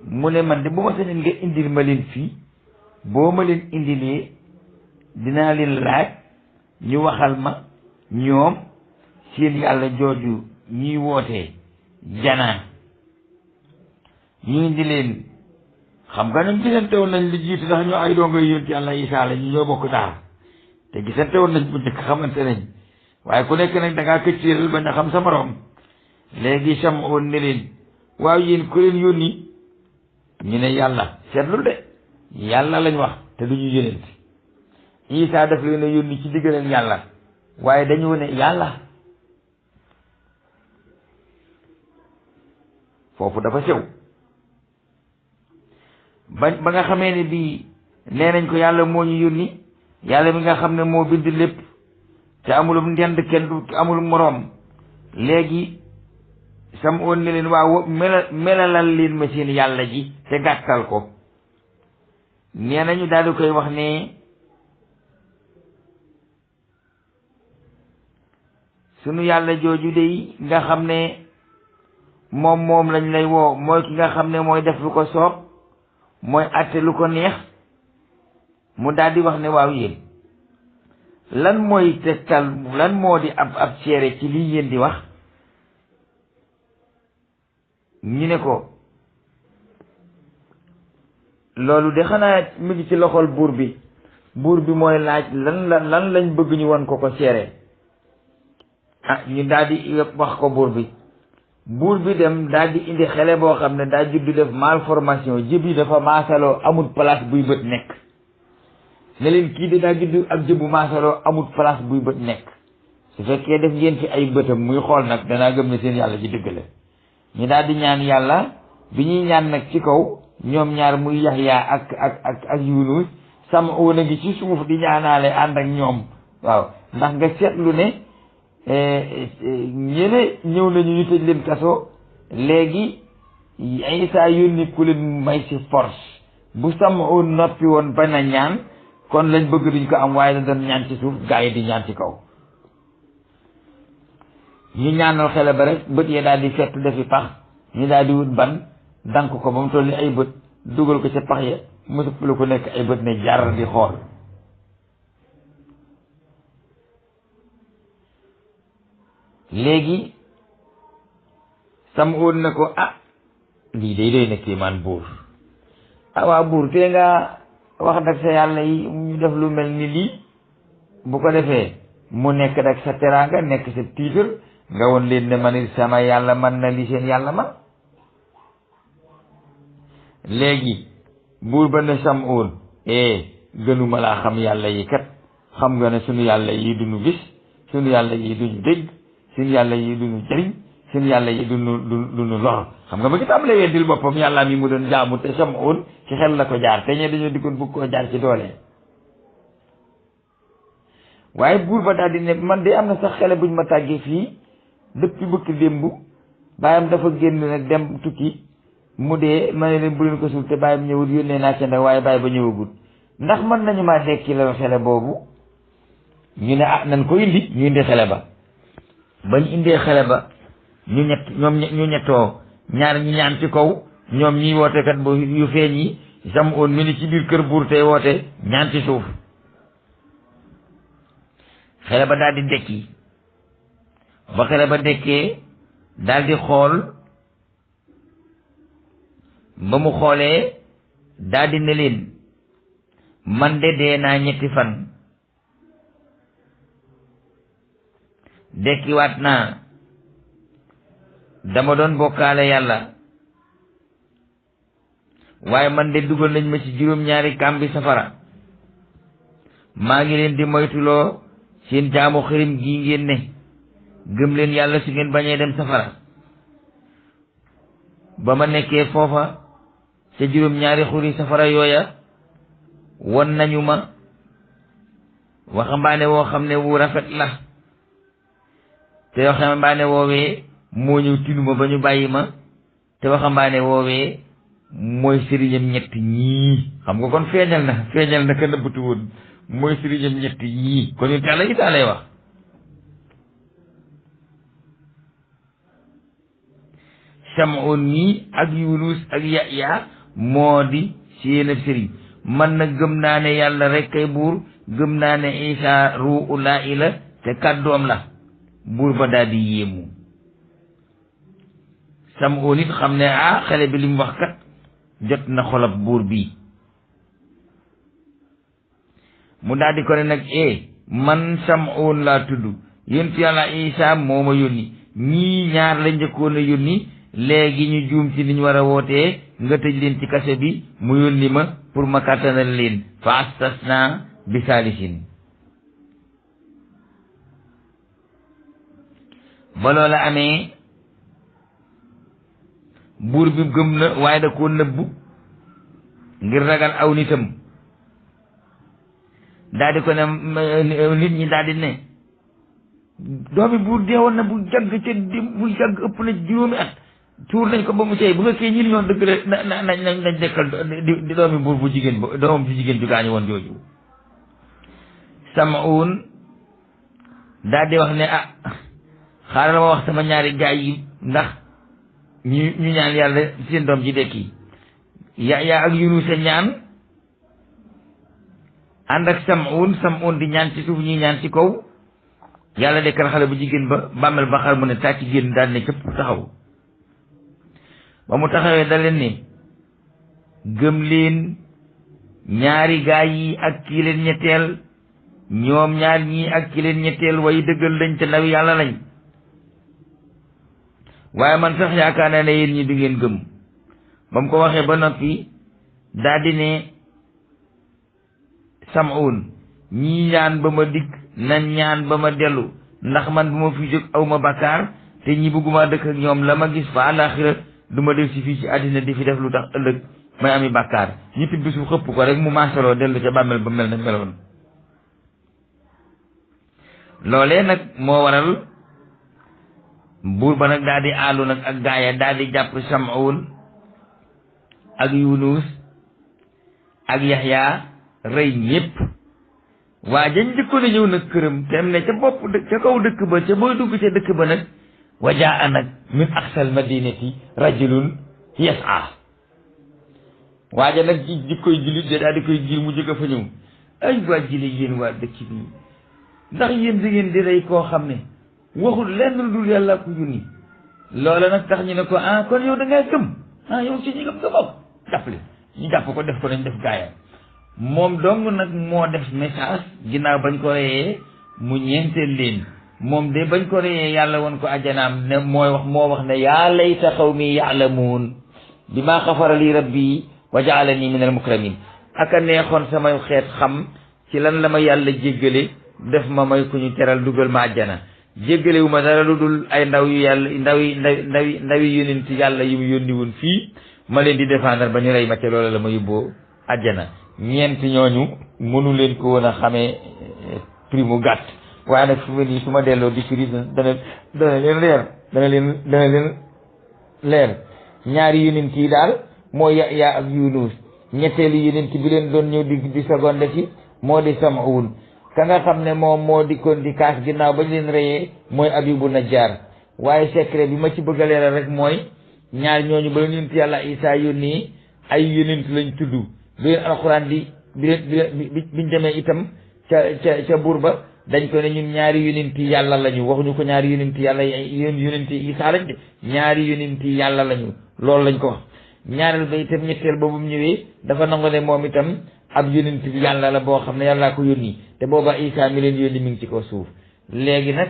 mu ne man de bu ma sañoon nga indil ma leen fii boo ma leen indilee dinaa leen laaj ñu waxal ma ñoom seen yàlla jooju ñuy wootee janaan ñu indi leen. xam nga ñoom gisante woon nañ li jiitu ndax ñoo ay doonga yonent yàlla Isaa la ñu ñoo bokk daal te gisante woon nañ bu njëkk xamante nañ waaye ku nekk nag da ngaa këcciiral bañ a xam sa morom. léegi Sam'un ne leen waaw yéen ku leen yónni ñu ne yàlla seetlul de yàlla lañ wax te duñu yónent. Isaa daf leen a yónni ci diggaleen yàlla waaye dañu ne yàlla foofu dafa sew. ba nga xamee ne bii nee nañ ko yàlla moo ñu yónni yàlla mi nga xam ne moo bind lépp te amulum ndend kenn du amul moroom. léegi Sam'un ne leen waaw melalal leen ma seen yàlla ji te gàttal ko. nee nañu daal di koy wax ne sunu yàlla jooju de nga xam ne moom lañ lay woo mooy ki nga xam ne mooy def lu ko soob mooy àtte lu ko neex. mu daal di wax ne waaw yéen lan mooy tegtal lan moo di ab seere ci lii yéen di wax. ñu ne ko loolu de xanaa mu ngi ci loxol buur bi mooy laaj lan lañ bëgg ñu won ko seere. ñu daal di wax ko buur bi dem daal di indi xele boo xam ne daa juddu def malformation jëb yi dafa maasaloo amul place buy bët nekk. ne leen kii de daa juddu ak jëbu maasaloo amul place buy bët nekk. su fekkee def ngeen fi ay bëtam muy xool nag danaa gëm ne seen yàlla ji dëgg la. ñu daal di ñaan yàlla bi ñuy ñaan nag ci kaw ñoom ñaar muy Yahya ak Yunus Sam'un a ngi ci suuf di ñaanaale ànd ak ñoom. waaw ndax nga seetlu ne ñene ñëw nañu ñu tëj leen kaso léegi Isaa yónni ku leen may si force. bu Sam'un noppi woon bañ a ñaan kon lañ bëgg duñ ko am waaye la doon ñaan ci suuf gaa yi di ñaan ci kaw. ñu ñaanal xele ba rek bët yee daal di fett defi pax ñu daal di wut ban dank ko ba mu toll ni ay bët dugal ko ca pax ya mu sëpp lu ko nekk ay bët ne jar di xool. léegi Sam'un na ko lii day doy na kéemaan buur waaw buur tee nga wax nag sa yàlla yi ñu def lu mel ni lii bu ko defee mu nekk nag sa teraanga nekk sa tiitar nga woon leen ne man sama yàlla man na li seen yàlla man léegi buur ba ne Sam'un gënuma laa xam yàlla yi kat xam nga ne sunu yàlla yi duñu gis sunu yàlla yi duñu dégg sunu yàlla yi duñu jëriñ sunu yàlla yi duñu lor xam nga ba ngi tàmbalee weddil boppam yàlla mi mu doon jaamu te Sam'un ci xel la ko jaar te ñee dañoo dikkoon bugg koo jaar ci doole waaye buur ba daal di ne man de am na sax xele buñ ma tàggee fii depuis bëkk démb baayam dafa génn nag dem tukki mu dee ma ne leen bu leen ko suul te baayam ñëwul yónnee naa ca ndax waaye baay ba ñëwagul ndax mën nañu maa dekki la xele boobu ñu ne nan ko indi ñu indi xele ba bañ indee xele ba ñu ñettoo ñaar ñi ñaan ci kaw ñoom ñiy woote kat bu yu feeñ yi Sam'un mi ni ci biir kër buur tey woote ñaan ci suuf xele ba daal di dekki ba xele ba dekkee daal di xool ba mu xoolee daal di ne leen man de dee naa ñetti fan dekkiwaat naa dama doon bokkaale yàlla waaye man de dugal nañ ma ci juróom-ñaari kàmbi safara maa ngi leen di moytuloo seen jaamu xërim gii ngeen ne gëm leen yàlla su ngeen bañee dem safara ba ma nekkee foofa ca juróom-ñaari xuri safara yooya won nañu ma waxambaane woo xam ne wu rafet la te waxambaane woowee moo ñëw tinuma ba ñu bàyyi ma te waxambaane woowee mooy sëriñam ñett ñii xam nga kon feeñal na ka nëbbatu woon mooy sëriñam ñett ñii kon ñu tàlla Isaa lay wax Sam'un mii ak Yunus ak Yahya moo di seenab sëriñ man nag gëm naa ne yàlla rek kay buur gëm naa ne Isaa ruuhullaahi la te kàddoom la buur ba daal di yéemu Sam'un it xam ne xale bi li mu wax kat jot na xolab buur bi mu daal di ko ne nag man Sam'un laa tudd yonent yàlla Isaa moo ma yónni ñii ñaar la njëkkoon a yónni léegi ñu juum ci niñ war a wootee nga tëj leen ci kase bi mu yónni ma pour ma kàttanal leen fa astasna bi saalisin ba loola amee buur bi gëm na waaye da koo nëbbu ngir ragal aw nitam daal di ko ne nit ñi daal di ne doomi buur deewoon na bu jagg ëpp na juróomi at tuur nañ ko ba mu seey bu fekkee ñi ñoon dëgg la nañ dekkal di doomi buur bu jigéen ba doomam ju jigéen ju gaañu woon jooju Sam'un daal di wax ne xaaral ma wax sama ñaari gaay yi ndax ñu ñaan yàlla seen doom ji dekki Yahya ak Yunus ñaan ànd ak Sam'un di ñaan ci suuf ñuy ñaan ci kaw yàlla dekkal xale bu jigéen ba bàmmeel ba xar mu ne tàcc génn daal ne cëpp taxaw ba mu taxawee da leen ne gëm leen ñaari gaay yi ak kii leen ñetteel ñoom ñaar ñii ak ki leen ñetteel way dëggal lañ te ndaw yàlla lañ waaye man sax yaakaar naa ne yéen ñi du ngeen gëm ba mu ko waxee ba noppi daal di ne Sam'un ñii ñaan ba ma dikk nan ñaan ba ma dellu ndax man bu ma fi jóg aw ma bakkaar te ñi bëgguma dëkk ak ñoom la ma gis fa àllaaxira du ma del si fii ci àddina di fi def lu tax ëllëg may ami bakkaar ñu tibb su xëpp ko rek mu maasaloo dellu ca bàmmeel ba mel na meloon loolee nag moo waral buur ba nag daal di àllu nag ak gaaya daal di jàpp Sam'un ak Yunus ak Yahya rey ñépp waa jañ jëkkoon a ñëw nag këram te am ne ca bopp ca kaw dëkk ba ca booy dugg ca dëkk ba nag wajaa nag min aqsal madinati rajulun yas'a waaja nag ji koy jullit de daal di koy jiir mu jóge fa ñëw ay waa jile yéen waa dëkk bi ndax yéen da ngeen di rey koo xam ne waxul lenn lu dul yàlla ko yónni loola nag tax ñu ne ko ah kon yow da ngaa gëm ah yow ci ñi gëm nga bokk jàppale ñu jàpp ko def ko nañ def gaayam moom dong nag moo def message ginnaaw bañ ko reyee mu ñeenteel leen moom de bañ ko reyee yàlla woon ko ajjanaam ne moo wax ne yaa layta qawmi ya'lamuun bimaa xafara li rabbi wa ja'alani min al mukramin aka neexoon samay xeet xam ci lan la ma yàlla jéggale def ma may ku ñu teral dugal ma ajjana jéggalewu ma dara lu dul ay ndaw yu yàlla ndawi yonent yàlla yu mu yónni woon fii ma leen di défendre ba ñu rey ma ca loola la ma yóbboo ajjana ñeent ñooñu mënu leen ko woon a xamee prix mu gàtt waaye nag fu mu nii su ma delloo di firi dana leen leer ñaari yonent yi daal moo Yaxya ak Yunus ñetteelu yonent bi leen doon ñëw di seconde ci moo di Sam'un ka nga xam ne moom moo di kon di kaas ginnaaw bañ leen reyee mooy Abibu Najjar waaye secret bi ma ci bëgg a leeral rek mooy ñaar ñooñu ba yonent yàlla Isaa yónnee ay yonent lañ tudd bi leen alxuraan biñ demee itam ca buur ba dañ ko ne ñun ñaari yonent yàlla lañu waxuñu ko ñaari yonent yàlla yonent Isaa lañ de ñaari yonent yàlla lañu loolu lañ ko wax ñaareel ba itam ñetteel ba bu mu ñëwee dafa nangu ne moom itam ab yonent bi yàlla la boo xam ne yàllaa ko yónni te booba Isaa mi leen yónni mi ngi ci kaw suuf léegi nag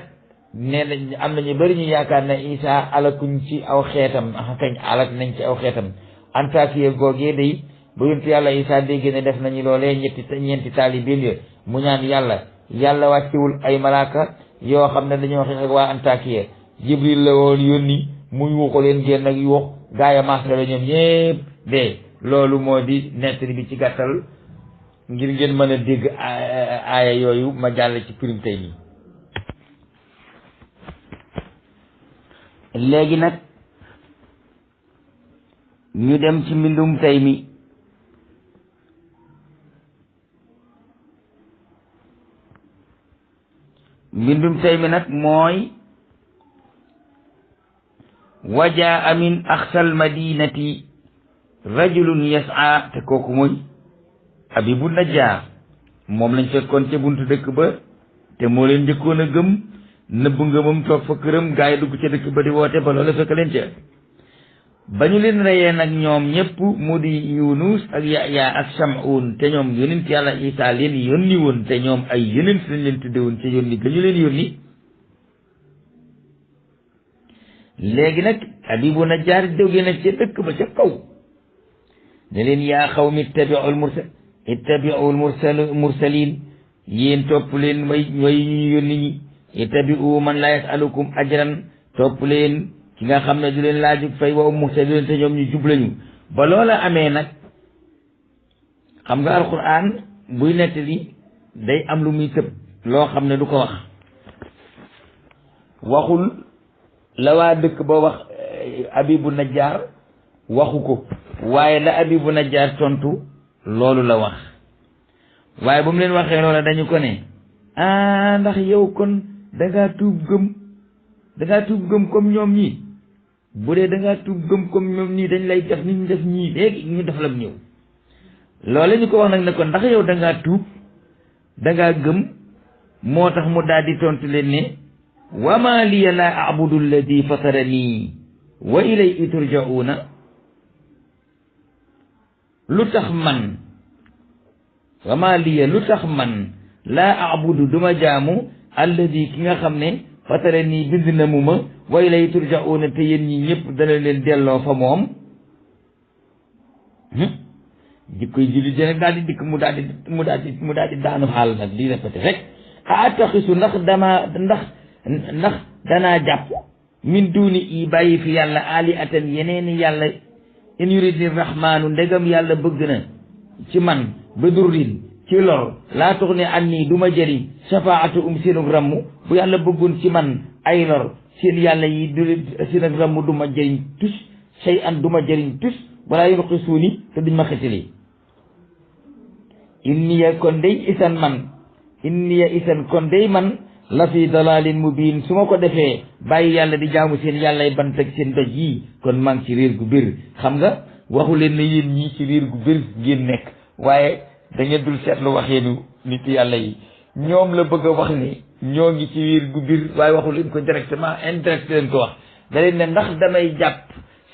nee na am na ñu bëri ñu yaakaar ne Isaa alakuñ ci aw xeetam kañ alak nañ ci aw xeetam Antakiya googee day ba yonent yàlla Isaa dégg ne def nañu loolee ñeenti taalibeem ya mu ñaan yàlla wàccewul ay malaaka yoo xam ne dañoo xeex ak waa Antakiya Jibril la woon yónni mu yuuxu leen génn ak yuux gaaya maas la ñoom ñépp de loolu moo di nettali bi ci gàttal ngir ngeen mën a dégg aaya yooyu ma jàll ci firim tey mi léegi nag ñu dem ci mbindum tey mi nag mooy wajaa min axsal madinati rajulun yas'a te kooku mooy Abibu Najjar moom lañ fekkoon ca buntu dëkk ba te moo leen njëkkoon a gëm nëbb ngëmam toog fa këram gaa yi dugg ca dëkk ba di woote ba loola fekk leen ca ba ñu leen reyee nag ñoom ñëpp mu di Yunus ak Yaxya ak Sam'un te ñoom yonent yàlla Isaa leen yónni woon te ñoom ay yonent lañ leen tudde woon ca yónni ga ñu leen yónni léegi nag Abibu Najjar jóge na ca dëkk ba ca kaw ne leen yaa xawmi ittabi'ul mursalin yéen topp leen way ñu yónni ñi ittabi'u man la yas'alukum ajran topp leen ki nga xam ne du leen laaju fay wa muhtadun te ñoom ñu jub lañu ba loola amee nag xam nga alquran buy nettali day am lu muy tëb loo xam ne du ko wax waxul la waa dëkk ba wax Abibu Najjar waxu ko waaye la Abibu Najjar tontu loolu la wax waaye bu mu leen waxee loola dañu ko ne ndax yow kon dangaa tuub gëm comme ñoom ñii bu dee dangaa tuub gëm comme ñoom ñii dañ lay def ni ñu def ñii léegi ñu def la ñëw loole ñu ko wax nag ne ko ndax yow dangaa tuub dangaa gëm moo tax mu daal di tontu leen ne wa ma liya la abudu alladi fatarani wa ilayhi turja'una lu tax man wa ma liya lu tax man laa abudu duma jaamu alladi ki nga xam ne fatarani bind na mu ma wa ilayhi turja'una te yéen ñi ñëpp dana leen delloo fa moom jikkoy julli di nag daal di dikk mu daal di daanu xaal nag di répété rek attaxisu ndax danaa jàpp min duuni i bàyyi fi yàlla alihatan yeneeni yàlla in yuridi rahmaanu ndegam yàlla bëgg na ci man ba durrin ci lor laa tuxni anni du ma jëriñ shafaatu seenug ramm bu yàlla bëggoon ci man ay lor seen yàlla yi du seenug ramm du ma jëriñ tus shay an du ma jëriñ tus walaa yunqisuuni te duñ ma xetali inniya kon day isan kon day man la fi dalalin mubin su ma ko defee bàyyi yàlla di jaamu seen yàllay bant ak seen doj yi kon maa ngi ci réer gu bir xam nga waxu leen ne yéen ñii ci réer gu bir ngeen nekk waaye da ngeen dul seetlu waxeenu nit yàlla yi ñoom la bëgg a wax ni ñoo ngi ci wiir gu biir waaye waxu leen ko directement indirect leen ko wax da leen ne ndax damay jàpp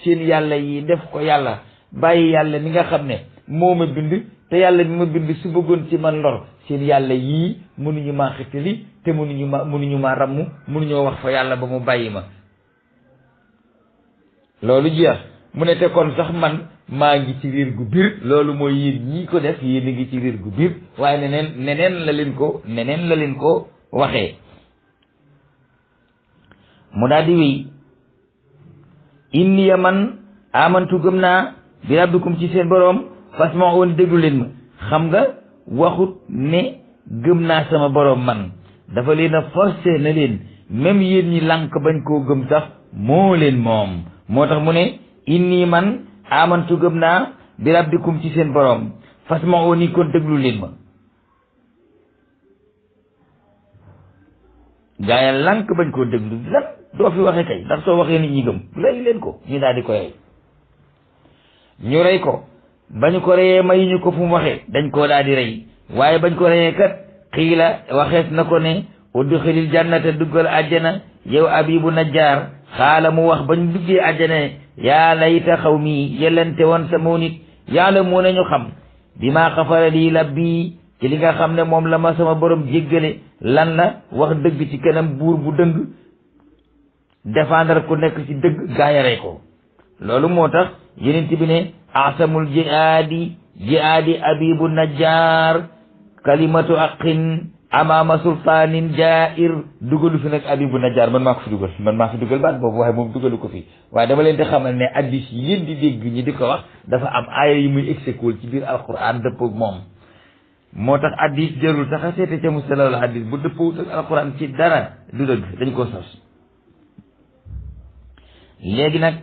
seen yàlla yi def ko yàlla bàyyi yàlla mi nga xam ne moo ma bind te yàlla mi ma bind su bëggoon ci man lor seen yàlla yii mënuñu maa xitali te mënuñu maa ramm mënuñoo wax fa yàlla ba mu bàyyi ma loolu jeex mu ne te kon sax man maa ngi ci riir gu biir loolu mooy yéen ñii ko def yéen a ngi ci riir gu biir waaye neneen la leen ko waxee mu daal di wéy inni man amantu gëm naa bi rabbikum ci seen boroom fasma'un déglu leen ma xam nga waxut ne gëm naa sama boroom man dafa leen a forcé na leen même yéen ñi lànk bañ koo gëm sax moo leen moom moo tax mu ne inni man amantu gëm naa bi rabbikum ci seen boroom fasma'uni kon déglu leen ma gaa yi lànk bañ koo déglu lan doo fi waxee kay ndax soo waxee nit ñi gëm lay leen ko ñu daal di ko rey ñu rey ko bañu ko reyee mayuñu ko fu mu waxee dañ koo daal di rey waaye bañ ko reyee kat xiila waxees na ko ne udxilil jannata duggal àjjana yow abibu najjaar xaala mu wax bañ duggee àjjana yaa layta xaw mi yellente woon sama nit yàlla moo nañu xam bi maa xafara lii labbi ci li nga xam ne moom la ma sama borom jéggale lan la wax dëgg ci kanam buur bu dëng défendre ku nekk ci dëgg gaayaree ko loolu moo tax yenent bi ne asamul jihaadi abibu najjar kalimatu aqin amama sultanin jair dugalu fi nag abibu najjar man maa fi dugal baat boobu waaye moom dugalu ko fi waaye dama leen di xamal ne addis yi yéen di dégg ñi di ko wax dafa am aaya yi muy exécool ci biir alquran dëppoog moom moo tax addis jërul sax a seete ca mustalahul addis bu dëppowut ak alquran ci dara du dëgg dañ ko sos léegi nag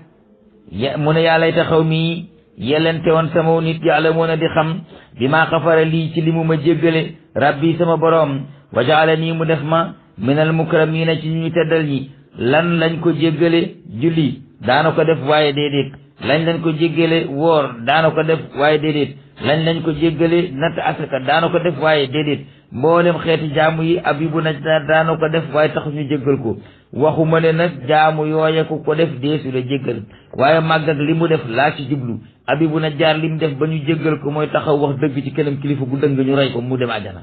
mu ne yàlla ta xaw mi yellente woon sama nit yàlla moo na di xam bi maa xafara lii ci li mu ma jéggale rabbi sama boroom wa jaala nii mu def ma minal mukramina ci ñu teddal ñi lan lañ ko jéggale julli daana ko def waaye déedéet lañ ko jéggale woor daana ko def waaye déedéet lañ ko jéggale natt asaka daana ko def waaye déedéet mboolem xeeti jaamu yi abibu na daana ko def waaye taxu ñu jéggal ko waxuma ne nag jaamu yooye ku ko def deesu la jéggal waaye màgg ak li mu def laa ci jublu abibu na jaar li mu def ba ñu jéggal ko mooy taxaw wax dëgg ci kanam kilifa gu dëng ñu rey ko mu dem àjjana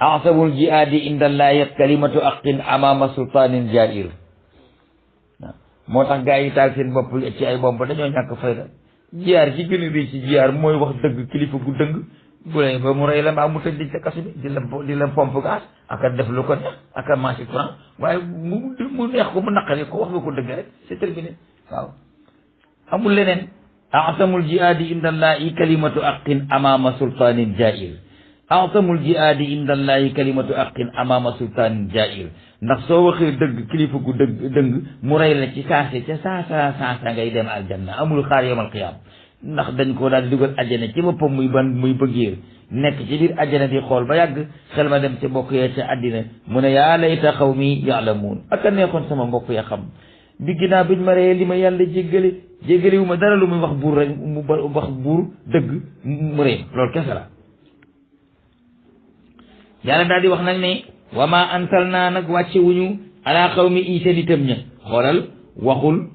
asabul jihaadi indallahi kalimatu aqin amama sultanin jair moo tax gaa yi taal seen bopp ci ay bomb dañoo ñàkk fayda jiyaar ci gën a rëy ci jiyaar mooy wax dëgg kilifa gu dëng bu leen ba mu rey la mbaa mu tëj di ca kasu bi di la pompe gaz aka def lu ko neex aka marché courant waaye mu neex ko mu naqari ko wax nga ko dëgg rek c'est terminé waaw amul leneen atamul jihaadi indallahi kalimatu aqin amama sultanin jair atamul jihaadi indallahi kalimatu aqin amama sultanin jair ndax soo waxee dëgg kilifa gu dëng mu rey la ci saase ca saasa ngay dem aljanna amul xaar yawmal qiyaam ndax dañ ko daal di dugal ajjana ci boppam muy bëggee nekk ci biir ajjana di xool ba yàgg xel ma dem ca mbokk ya ca àddina mu ne yaa layta xawmi ya'lamuun ak a neexoon sama mbokk ya xam bi ginnaaw biñ ma reyee li ma yàlla jéggale wu ma dara lu muy wax buur rek mu wax buur dëgg mu rey loolu kese la yàlla daal di wax nag ne wa ma ansalnaa nag wàcce wuñu ala xawmi i seen itam ña xoolal waxul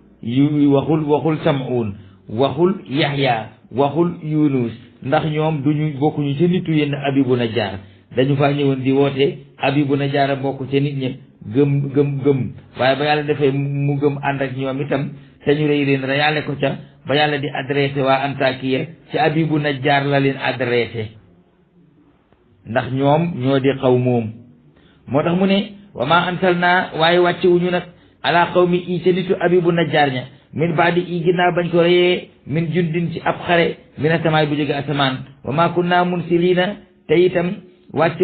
Sam'un waxul Yaxya waxul Yunus ndax ñoom duñu bokkuñu ca nitu yenn abibu na jaar dañu faa ñëwoon di woote abibu na jaar a bokk ca nit ña gëm waaye ba yàlla defee mu gëm ànd ak ñoom itam te ñu rey leen reyaale ko ca ba yàlla di adressé waa Antakiya ci abibu na jaar la leen adressé ndax ñoom ñoo di xaw moom moo tax mu ne wa ma ansalnaa waaye wàcce wuñu nag ala qawmi i ca nitu abibu na jaar ña min baadi i ginnaaw bañ ko reyee min jundin ci ab xare mina samaay bu jóge asamaan wa ma kunna munsiliina te itam wàcce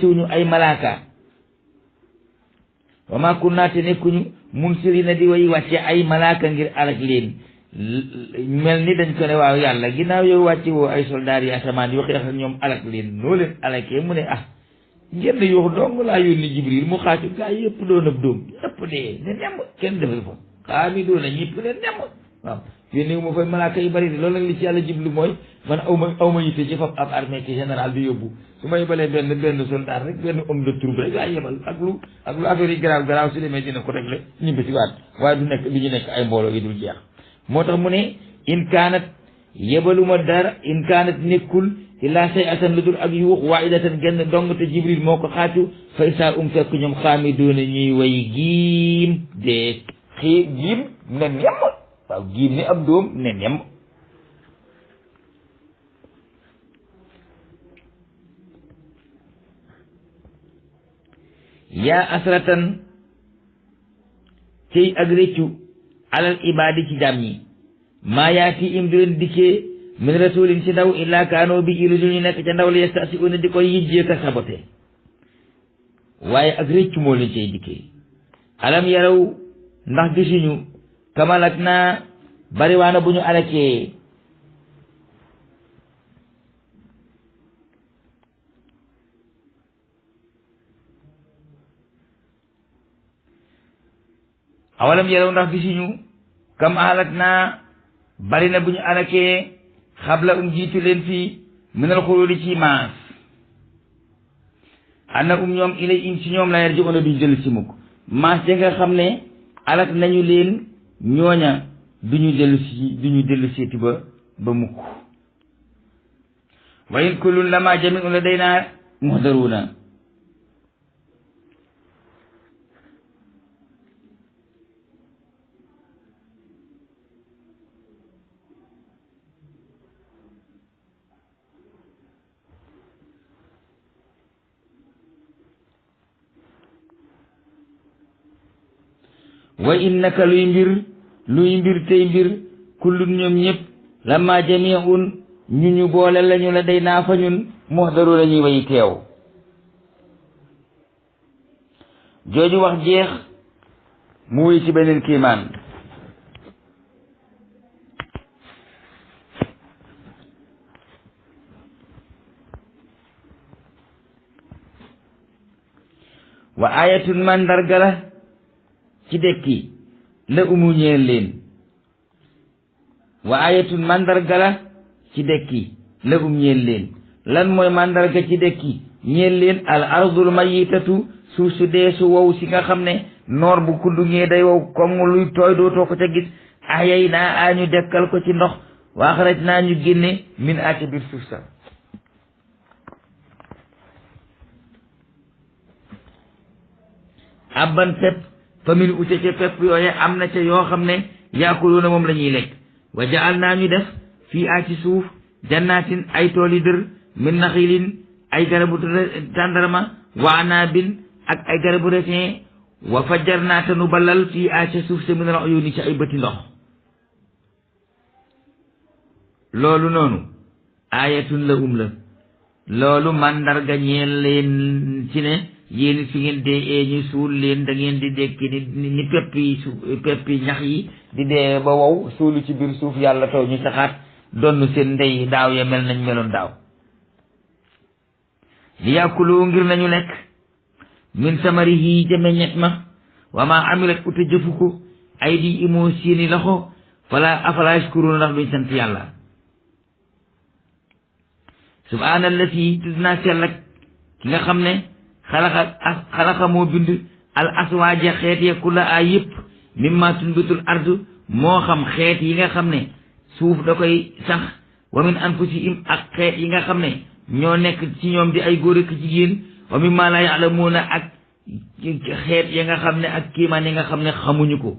wuñu ay malaaka wa ma kunna te nekkuñu munsiliina di way wàcce ay malaaka ngir alak leen mel ni dañ ko ne waaw yàlla ginnaaw yow wàcce woo ay soldaar yi asamaan yoo xeex ak ñoom alak leen noo leen alakee mu ne ngeen yuux dong laa yónni Jibril mu xaacu gaa yëpp doon ab doom ñëpp dee ne nemm kenn defal fa xaami doona ñëpp ne nemm waaw yónni wu ma fay malaaka yu bari de loolu nag li ci yàlla jiblu mooy man aw ma yitte ci fab ab armée ki général di yóbbu su ma yebalee benn soldat rek benn homme de troupe rek laa yebal ak lu affaire yi garaaw su demee dina ko réglé ñibbi si waat waaye du ñu nekk ay mbooloo yi dul jeex moo tax mu ne in kaanat yebaluma dara in kaanat nekkul illaa say atan lu dul ak yuux waidatan genn dong te jibril moo ko xaatu fa isaa fekk ñoom xaami doona ñuy way giim de giim ne nemm waaw giim ni ab doom ne nemm yaa asratan cey ak réccu alal ibaadi ci jàmm ñi maa yaati im du leen dikkee min rasulin ci ndaw illaa kaanoo bi ilu ñu nekk ca ndaw la yestasi una di koy yijjee ka sabote waaye ak réccu moo leen cay dikkee alam yaraw ndax gisuñu kamalak naa bariwaana bu ñu alakee awalam yaraw ndax gisuñu kam alak naa bari na bu ñu alakee xabla jiitu leen fii minal xululi ci maas ana ñoom ilay im ci ñoom la yarji ona duñ dellu si mukk maas ja nga xam ne alak nañu leen ñooña duñu dellu seeti ba mukk wa in kullun lama jami'un ladayna muhdaruna wa innaka luy mbir tey mbir kullun ñoom ñëpp lamma jami'un ñu boole lañu la day naa fa ñun muhdaru la ñuy way teew jooju wax jeex mu wuy ci beneen kiimaan wa ayatun mandarga la ci dekki la umu ñeel leen wa ayatun mandarga la ci dekki la ñeel leen lan mooy mandarga ci dekki ñeel leen al ardul mayitatu suuf su dee su wow si nga xam ne noor bu kuddungee day wow comme luy tooy dootoo ko ca gis ayay naa a ñu dekkal ko ci ndox wa axraj naa ñu génne min a ca biir suuf sa abban pepp famille ute ca pepp yooye am na ca yoo xam ne yaakuluuna moom la ñuy lekk wa jaal naa ñu def fii a ci suuf jannaatin ay tooli dër min naxilin ay garabu tàndarma wa anaabin ak ay garabu resin wa fajjar naa te nu balal fii a ca suuf sa min al uyuuni ci ay bëti ndox loolu noonu aayatun la la loolu mandarga ñeel leen ci ne yéen fi ngeen dee ñu suul leen da ngeen di dekki ni peppi ñax yi di dee ba wow suulu ci biir suuf yàlla taw ñu saxaat donn seen ndey daaw ya mel nañ meloon daaw li yàkkuloo ngir nañu lekk min samarihi ca meññet ma wa ma amilat ute jëfu ko ay di imoo seeni loxo afala yashkuruna ndax duñ sant yàlla subhaanallati tudd naa sell ak ki nga xam ne xalaqa moo bind al aswaaja xeet ya kulla a yëpp mimma tunbitul ardu moo xam xeet yi nga xam ne suuf da koy sax wa min anfusihim ak xeet yi nga xam ne ñoo nekk ci ñoom di ay góor ak jigéen wa mimma la ya'lamuuna ak xeet ya nga xam ne ak kiimaan yi nga xam ne xamuñu ko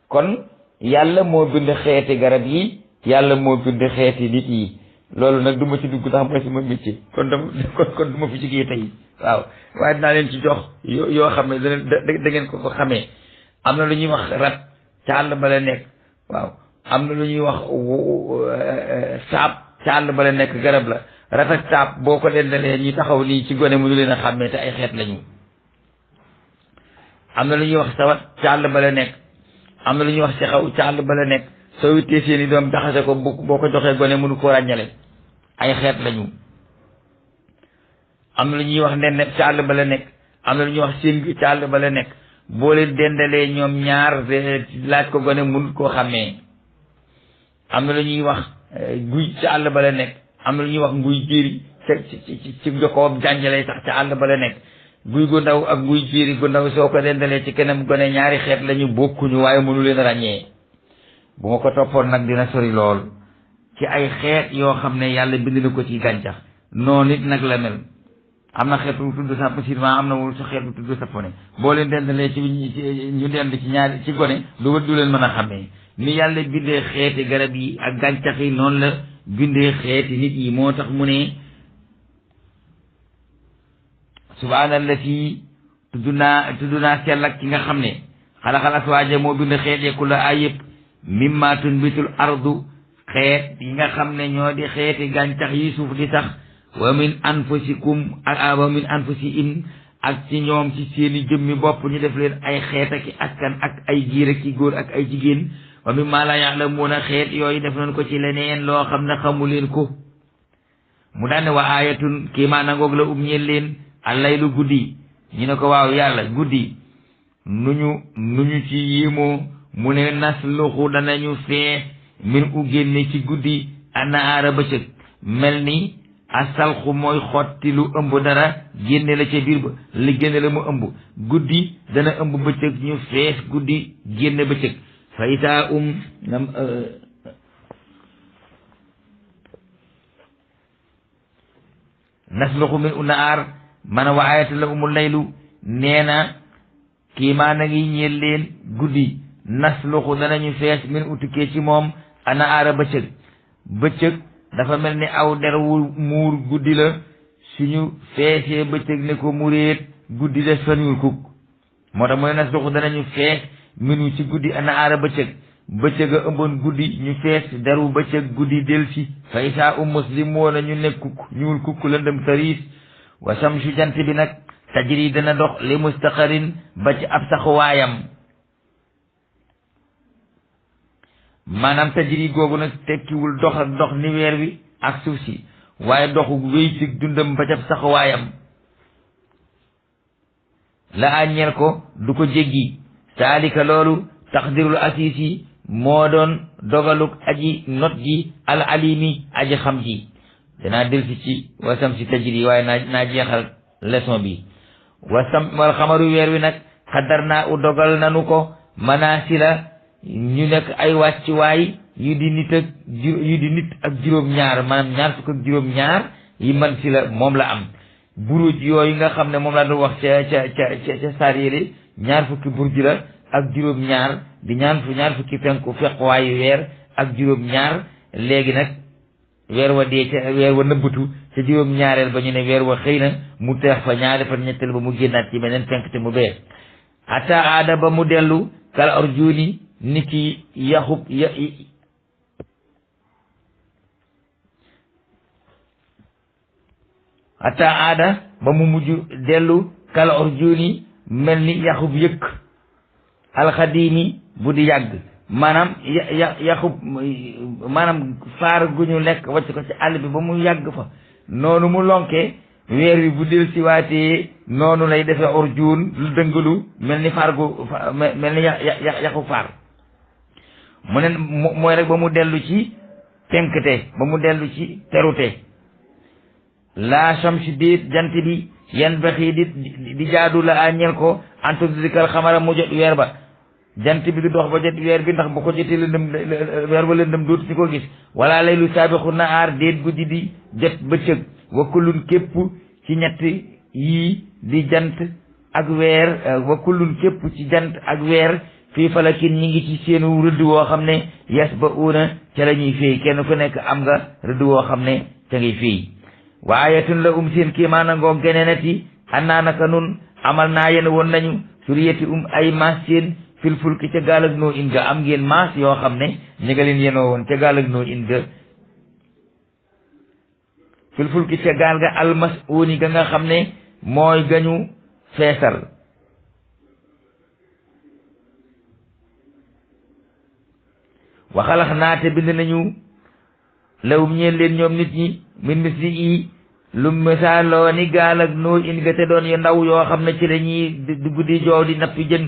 kon yàlla moo bind xeeti garab yi yàlla moo bind xeeti nit yi loolu nag du ma ci dugg ndax mooy sama métier kon du ma fi jógee tey waaw waaye dinaa leen ci jox yoo xam ne da ngeen ko xamee am na lu ñuy wax rat ca àll ba la nekk waaw am na lu ñuy wax saab ca àll ba la nekk garab la rat ak saab boo ko dendalee ñi taxaw nii ci gone mënu leen a xàmmee te ay xeet lañu am na lu ñuy wax sawat ca àll ba la nekk am na lu ñuy wax si xaw ca àll ba la nekk soo wittee seeni doom jaxase ko boo ko joxee gone mënu koo ràññale ay xeet lañu am na lu ñuy wax nen ca àll ba la nekk am na lu ñuy wax séng ca àll ba la nekk boo leen dendalee ñoom ñaar laaj ko gone mënut koo xàmmee am na lu ñuy wax guy ca àll ba la nekk am na lu ñuy wax nguy jéeri ci jokkoob jànjalay sax ca àll ba la nekk guy gu ndaw ak nguy jéeri gu ndaw soo ko dendalee ci kanam gone ñaari xeet lañu bokkuñu waaye mënu leen ràññee bu ma ko toppoon nag dina sori lool ci ay xeet yoo xam ne yàlla bind na ko ci gàncax noonu nit nag la mel am na xeet bu tudd sax sirment am na wul sa xeet bu tudd sapone boo leen dendalee ci ñu dend ci ñaari ci gone du leen mën a xàmmee ni yàlla bindee xeeti garab yi ak gàncax yi noonu la bindee xeeti nit yi moo tax mu ne subhaanallati tudd naa sell ak ki nga xam ne xalaxal aswaaja moo bind xeet yeeku la ay yëpp mimma tunbitul ardu xeet yi nga xam ne ñoo di xeeti gàncax yi suuf di sax wa min anfusikum ak wa min anfusihim ak ci ñoom ci seeni jëmmi bopp ñu def leen ay xeet ak i askan ak ay giir ak i góor ak ay jigéen wa mimma la ya'lamuuna xeet yooyu def nañ ko ci leneen loo xam ne xamu leen ko mu daan ne wa aayatun kii maa nangoog la ñeel leen allaylu guddi ñu ne ko waaw yàlla guddi nu ñu ci yéemoo mu ne nasluxu danañu fee min u génne ci guddi annahaara bëccëg mel ni asalxu mooy xotti lu ëmb dara génne la ca biir ba li génne la mu ëmb guddi dana ëmb bëccëg ñu fees guddi génne bëccëg fa isaa nasluxu min u nahaar man wa ayatu la umul laylu nee na kii maa na ngi ñeel leen guddi nasluxu danañu fees min utikee ci moom ana aara bëccëg dafa mel ni aw der wu muur guddi la suñu feesee bëccëg ne ko muréet guddi des fa ñuul kuk moo tax mooy nasluxu danañu fees minu ci guddi ana aara bëccëg a ëmboon guddi ñu fees deru bëccëg guddi delsi fa isaa muslimoona ñu nekk kuk ñuul kuk lëndëm tariis wa samsu jant bi nag tajri dana dox li mustaqarin ba ci ab saxuwaayam maanaam tajri googu nag tekkiwul dox ak dox ni weer wi ak suuf si waaye doxu wéy ci dundam ba ci ab saxuwaayam la aññeel ko du ko jéggi saalika loolu taqdirul asiisi moo doon dogaluk aji not ji al alimi aji xam ji danaa delsi ci wasam si tajri waaye naa jeexal leçon bi wal xamaru weer wi nag xaddar naa u dogal nanu ko manaasila ñu nekk ay wàccuwaay yu di nit ak juróom-ñaar maanaam ñaar fukk ak juróom-ñaar yi man si la moom la am buruj yooyu nga xam ne moom laa doon wax ca saar yéle ñaar fukki burj la ak juróom-ñaar di ñaar fukki penku fequwaayu weer ak juróom-ñaar léegi nag weer wa dee ca weer wa nëbbatu ca juróom-ñaareel ba ñu ne weer wa xëy na mu teex fa ñaari fan ñetteel ba mu génnaat ci beneen penk te mu bees ata aada ba mu dellu kal orjuni ni ki yaxub ata aada ba mu mujj dellu kal orjuni mel ni yaxub yëkk alxadimi bu di yàgg maanaam yaxub maanaam faar gu ñu lekk wacc ko ci àll bi ba mu yàgg fa noonu mu lonkee weer wi bu del siwaatee noonu lay defee orjuun lu dëngalu mel ni faar gu mel ni yaxu faar mu ne mooy rek ba mu dellu ci penkte ba mu dellu ci terute la shamsi déet jant bi yan baxi di jaadu la a ñel ko antudrikal xamara mu jot weer ba jant bi du dox ba jot weer bi ndax bu ko jotee lëndëm weer ba lëndëm dootu ci ko gis wala laylu saabixu nahaar déet guddi di jot bëccëg wa kullun képp ci ñett yii di jant ak weer wa kullun képp ci jant ak weer fii falakin ñi ngi ci seenu rëdd woo xam ne yes ba uuna ca la ñuy féey kenn ku nekk am nga rëdd woo xam ne ca ngay féey wa ayatun la seen kéemaana ngoo geneenati annaa naka nun amal naa yéen woon nañu suriyati ay maas seen fil fulki ca gaal ak noo in ga am ngeen maas yoo xam ne ñi nga leen yenoo woon ca gaal ak noo in ga fil fulki ca gaal ga almas uuni ga nga xam ne mooy gañu feesal waxalax naate bind nañu lawum ñeen leen ñoom nit ñi min misli yi lu misaaloo ni gaal ak noo in ga te doon yu ndaw yoo xam ne ci la ñuy dugg di joow di nappi jën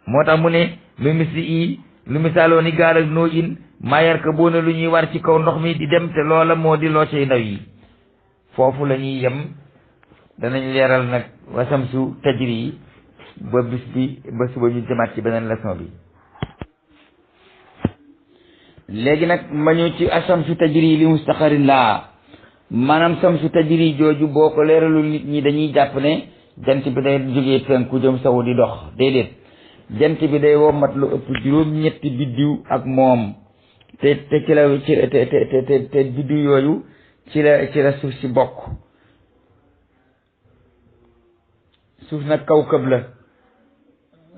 moo tax mu ne min misli yi lu misaaloo ni gaal ak nooyin maayar ka boona lu ñuy war ci kaw ndox mi di dem te loola moo di loo cay ndaw yi foofu la ñuy yem danañ leeral nag wasamsu tajri yi ba bis bi ba suba ñu jëmaat ci beneen leçon bi léegi nag ma ñëw ci asamsu tajri li mustaqarin laa maanaam samsu tajri jooju boo ko leeralul nit ñi dañuy jàpp ne jant bi day jógee penku jëm sawu di dox déedéet jant bi day womat lu ëpp juróom-ñetti biddiw ak moom te ci la te biddiw yooyu ci la suuf si bokk suuf nag kawkab la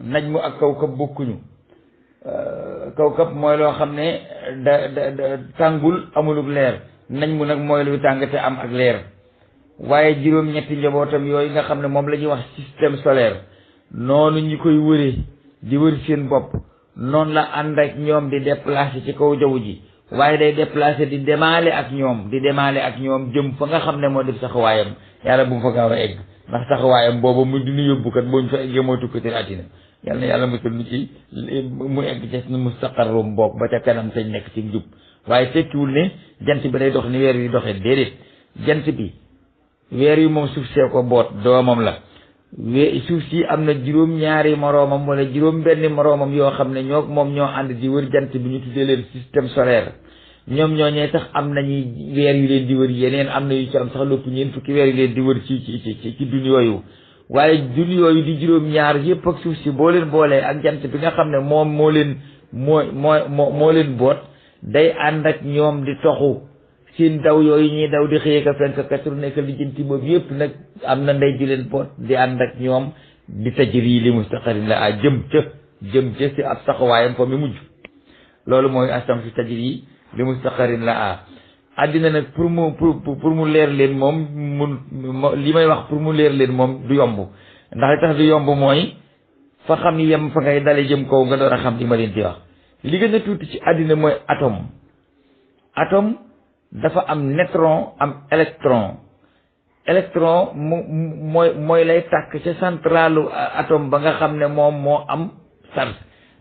najmu ak kawkab bokkuñu kawkab mooy loo xam ne da tàngul amulug leer najmu nag mooy luy tàng te am ak leer waaye juróom-ñetti njabootam yooyu nga xam ne moom la ñuy wax système solaire noonu ñi koy wëree di wër seen bopp noonu la ànd ak ñoom di déplacé ci kaw jaww ji waaye day déplacé di demaale ak ñoom jëm fa nga xam ne moo def saxawaayam yàlla bu mu fa gaaw a egg ndax saxawaayam booba mu dina yóbbu kat boo ñu fa eggee mooy tukkatil àddina yàlla na yàlla musal nu ci mu egg ca nu mustaqarrum bopp ba ca kanam sañ nekk ci njub waaye tekkiwul ne jant bi day dox ni weer yi doxee déedéet jant bi weer yi moom suuf see ko boot doomam la suuf si am na juróom-ñaari moroomam wala juróom-benni moroomam yoo xam ne moom ñoo ànd di wër jant bi ñu tuddee leen système solaire ñoom ñooñee sax am nañuy weer yu leen di wër yeneen am na yu ci am sax lépp ñeent fukki weer yu leen di wër ci dun yooyu waaye dun yooyu di juróom-ñaar yëpp ak suuf si boo leen boolee ak jant bi nga xam ne moom moo leen boot day ànd ak ñoom di toxu seen daw yooyu ñuy daw di xëyee ka fenk ka tourné ka lijjanti boobu yëpp nag am na ndey ju leen boot di ànd ak ñoom di tajri li mustaqarin la jëm ca si ab taxawaayam fa mi mujj loolu mooy asam si tajri li mustaqarin la àddina nag pour mu leer leen moom li may wax pour mu leer leen moom du yomb ndax li tax du yomb mooy fa xam yem fa ngay dale jëm kaw nga door a xam li ma leen di wax li gën a tuuti ci àddina mooy atome dafa am neutron am électron mooy lay tàkk ca centralu atome ba nga xam ne moom moo am charge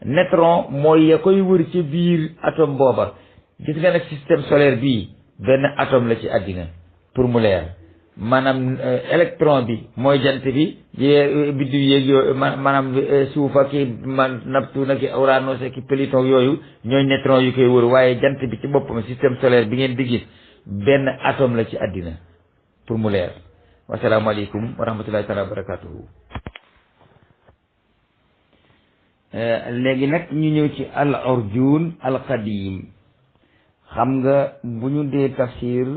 neutron mooy ya koy wër ci biir atome booba gis nga nag système solaire bii benn atome la ci àddina pour mu leer maanaam électron bi mooy jant bi biddiw yéeg yooyu maanaam suufa ki Neptune ki Uranus ki Pluton yooyu ñooy neutron yu koy wër waaye jant bi ci boppam système solaire bi ngeen di gis benn atome la ci àddina pour mu leer wasalaamaaleykum wa rahmatullahi taala wa barakatuhu léegi nag ñu ñëw ci al urjun al qadim xam nga bu ñu dee tafsir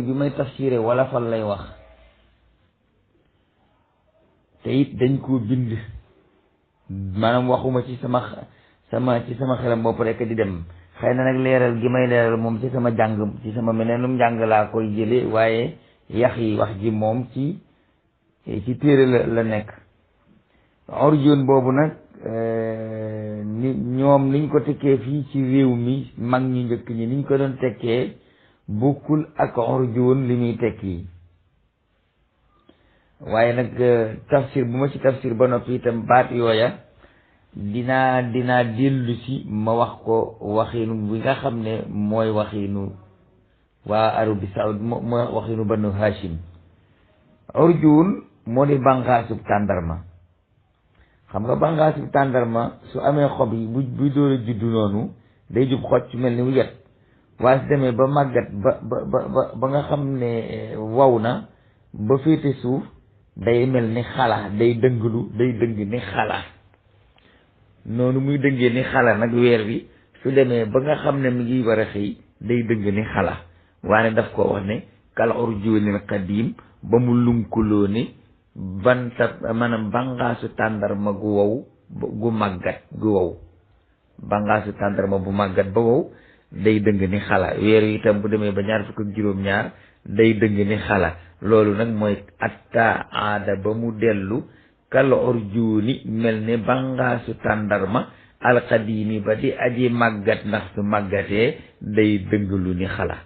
bi may tafsiré wala fal lay wax te it dañ koo bind maanaam waxuma ci sama xelam bopp rek di dem xëy na nag leeral gi may leeral moom ci sama jàng ci sama meneenum njàng laa koy jële waaye yax yi wax ji moom ci téere la nekk urjun boobu nag ñoom niñ ko tekkee fii ci réew mi mag ñu njëkk ñi niñ ko doon tekkee bokkul ak urjun li muy tekki waaye nag tafsir bu ma ci tafsir ba noppi itam baat yooya dinaa dellu si ma wax ko waxinu bi nga xam ne mooy waxinu waa Arabie Saoudite mooy waxinu Banu Hashim urjun moo di bànqaasub tàndarma xam nga bànqaasub tàndarma su amee xob yi buy door a juddu noonu day jub xocc mel ni wu yet waaye su demee ba màggat ba nga xam ne waw na ba féete suuf day mel ni xala day dëng ni xala noonu muy dëngee ni xala nag weer bi su demee ba nga xam ne mi ngi war a xëy day dëng ni xala waane daf ko wax ne kal urjunil qadim ba mu lunkuloo ni maanaam bànqaasu tàndarma gu wow gu màggat gu wow bànqaasu tàndarma bu màggat ba wow day dëng ni xala weer wi itam bu demee ba 26 day dëng ni xala loolu nag mooy atta aada ba mu dellu kal urjuni mel ni bànqaasu tàndarma alqadimi ba di aji màggat ndax su màggatee day dënglu ni xala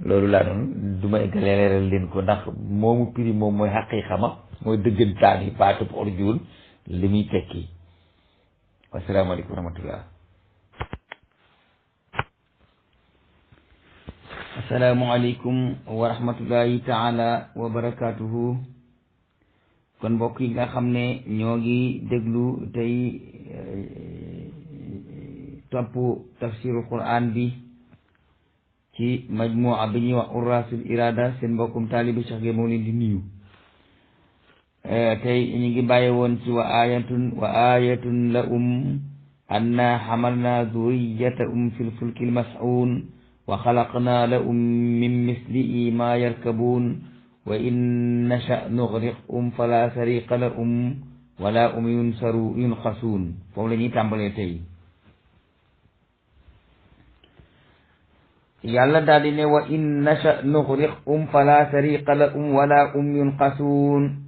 loolu laa doon du ma leeral leen ko ndax moomu piri moom mooy xaqiiqa ma mooy dëggantaan yi baatub urjun li muy tekki wassalaamu aleykum wa rahmatullah. assalaamu aleykum wa rahmatullahi taala wa barakatuhu. kon mbokk yi nga xam ne ñoo ngi déglu tey topp tafsirul quran bi ci majmu'a bi ñuy wax Urrasul Irada seen mbokkum taalibi Cheikh Gueye moo leen di nuyu. tey ñu ngi bàyyi woon ci wa ayatun la anna hamalna zurriyatahum fil fulkil mas'un wa khalaqna lahum min mislihi ma yarkabun wa in nasha nughriqhum fala sariqa lahum wala yunqasun. foofu la ñuy tàmbalee tey. yàlla daal di ne wa in nasha nughriqhum fala sariqa lahum wala yunqasun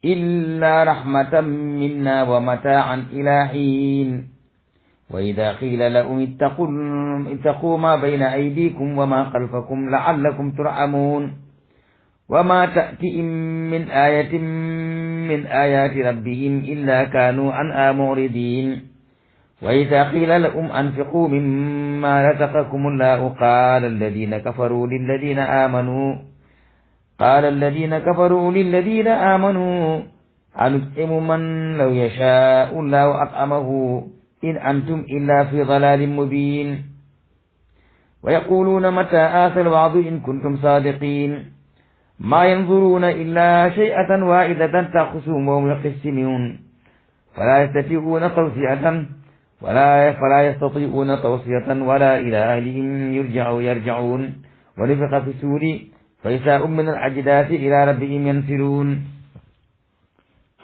illa rahmatan minna wa mata'an ila hin wa idha qila lahum ittaqu ma bayna aydikum wa ma khalfakum la'allakum turhamun wa ma ta'tihim min ayatin min ayati rabbihim illa kanu anha mu'ridin wa idha qila lahum anfiqu mimma razaqakum Allahu qala alladhina kafaru lilladhina amanu anut'imu man law yasha'u Allahu at'amahu in antum illa fi dhalalin mubin wa yaquluna mata hadha al-wa'du in kuntum sadiqin ma yanzuruna illa shay'atan wahidatan takhsumu wa hum yaqsimun fala yastati'una tawsiyatan wala ila ahlihim yarji'un wa nufikha fi suri فإذا من الأجداث إلى ربهم ينسلون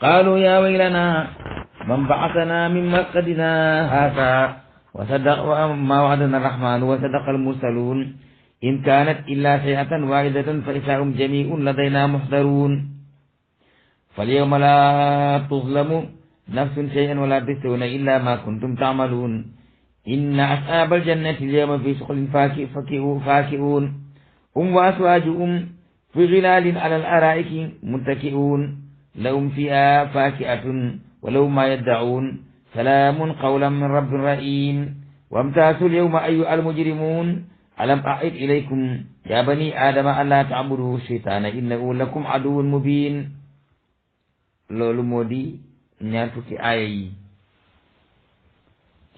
قالوا يا ويلنا من بعثنا من مرقدنا هذا وصدق ما وعدنا الرحمن وصدق المرسلون إن كانت إلا صيحة واحدة فإذا هم جميع لدينا محضرون فاليوم لا تظلم نفس شيئا ولا تجزون إلا ما كنتم تعملون إن أصحاب الجنة اليوم في شغل فاكهون وأزواجهم في ظلال على الأرائك متكئون لهم فيها فاكهة ولهم ما يدعون سلام قولا من رب رحيم وامتازوا اليوم أيها المجرمون ألم أعد إليكم يا بني آدم ألا تعبدوا الشيطان إنه لكم عدو مبين. loolu moo di ñaar fukki aaya yi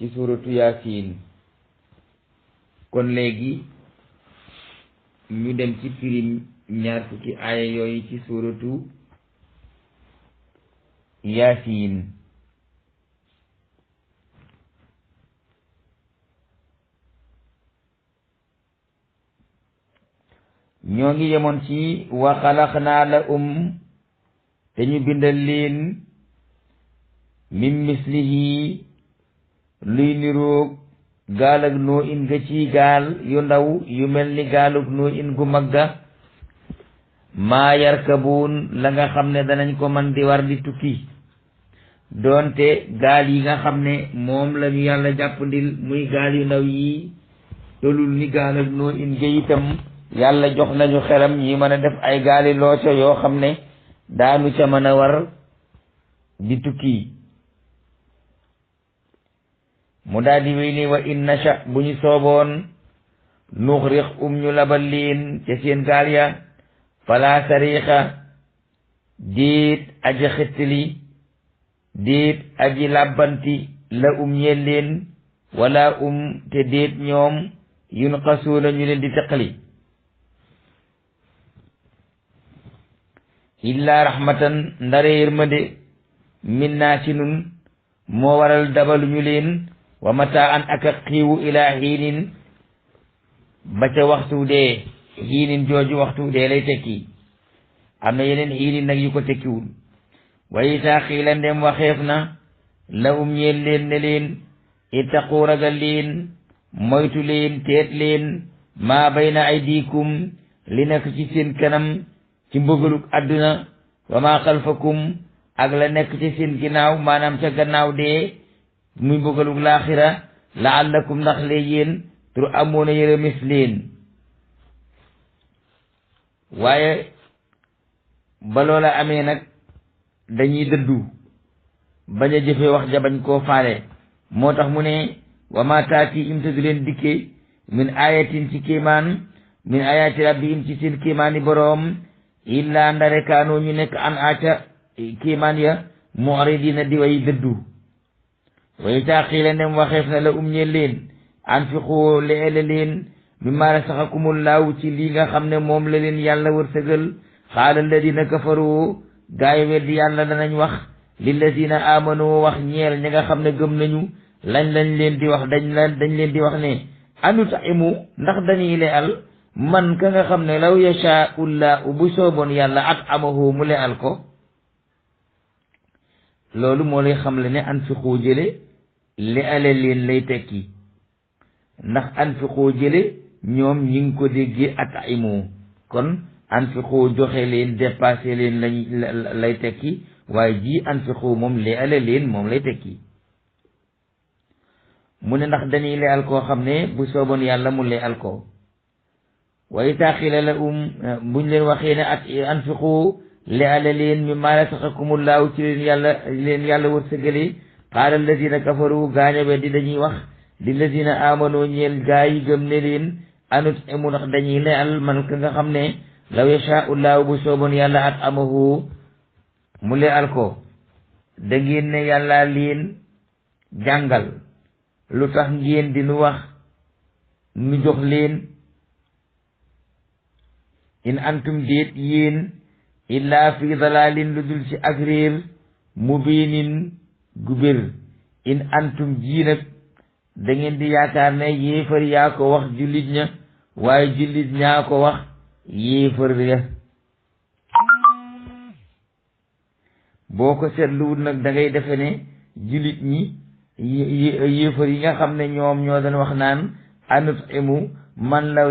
ci suuratu Yaasin. kon léegi ñu dem ci firim ñaar fukki aaya yooyu ci suuratu Yaasin. ñoo ngi yemoon ci wa xalaqnaa lahum te ñu bindal leen min mislihi luy niroog gaal ak noo in ga ci gaal yu ndaw yu mel ni gaalug noo in gu magga maa yarkabuun la nga xam ne danañ ko man di war di tukki doonte gaal yi nga xam ne moom lañu yàlla jàppandil muy gaal yu ndaw yi tolul ni gaal ak noo in ga itam yàlla jox nañu xelam ñi mën a def ay gaali looco yoo xam ne daanu ca mën a war di tukki. mu daal di wéy ni wa in nasha bu ñu sooboon nuxrix ñu labal leen ca seen gaal ya fala sariixa déet aji xittali déet aji làbbanti la ñeel leen wala te déet ñoom yunqasuuna ñu leen di teqali illa rahmatan ndare yërmande minna ci nun moo waral dabalu ñu leen wa mataan ak a xiiwu ilaa xiinin ba ca waxtu dee. xiinin jooju waxtu dee lay tekki. am na yeneen xiinin nag yu ko tekkiwul. wa isaa xiila ndem waxeef na la ñeel leen ne leen ittaqu ragal leen moytu leen teet leen maa bayna aydikum li nekk ci seen kanam ci mbugaluk àdduna wa maa xalfakum ak la nekk ci seen ginnaaw maanaam ca gannaaw dee muy mbugaluk laaxira la'allakum ndax lee yéen tur amoon a yërëmis leen. waaye ba loola amee nag dañuy dëddu bañ a jëfe wax ja bañ koo faale moo tax mu ne wa ma taati im te du leen dikke min ayatin ci kéemaan min ayati rabbihim ci seen kéemaani boroom illa ndare kaanoo ñu nekk an aca kéemaan ya mu'ridina di way dëddu way taa xiila ndem waxeef na la ñeel leen anfiqu leele leen mimma rasaxakumullaahu ci lii nga xam ne moom la leen yàlla wërsëgal xaala alladina kafaru gaay weddi yàlla danañ wax lilladina amanu wax ñeel ñi nga xam ne gëm nañu lañ leen di wax dañ leen di wax ne anut'imu ndax dañuy leyal man ka nga xam ne law yashaa'ullaahu bu sooboon yàlla at'amahu mu leyal ko loolu moo lay xam le ne anfiqu jële leyale leen lay tekki ndax anfiqu jële ñoom ñi ngi ko déggee at'imu kon anfiqu joxe leen dépassé leen lay tekki waaye ji anfiqu moom leyale leen moom lay tekki mu ne ndax dañuy leyal koo xam ne bu sooboon yàlla mu leyal ko wa iza qiila lahum buñ leen waxee ne anfiqu leyale leen mimmaa razaqakumullaahu ci leen yàlla wërsëgale qaala alladina kafaru gaaña weddi dañuy wax lilladina amanu ñeel gaa yi gëm ne leen anut'imu ndax dañuy leyal man ka nga xam ne law yashaa'ullaahu bu sooboon yàlla at'amahu mu leyal ko da ngeen ne yàlla leen jàngal lu tax ngeen di nu wax nu jox leen in antum déet yéen illaa fi dalalin lu dul ci ak réer mubiinin gu bir in antum jii nag da ngeen di yaakaar ne yéefar yaa ko wax jullit ña waaye jullit ñaa ko wax yéefar ya boo ko seetluwul nag da ngay defe ne jullit ñi yéefar yi nga xam ne ñoom ñoo doon wax naan anut'imu man law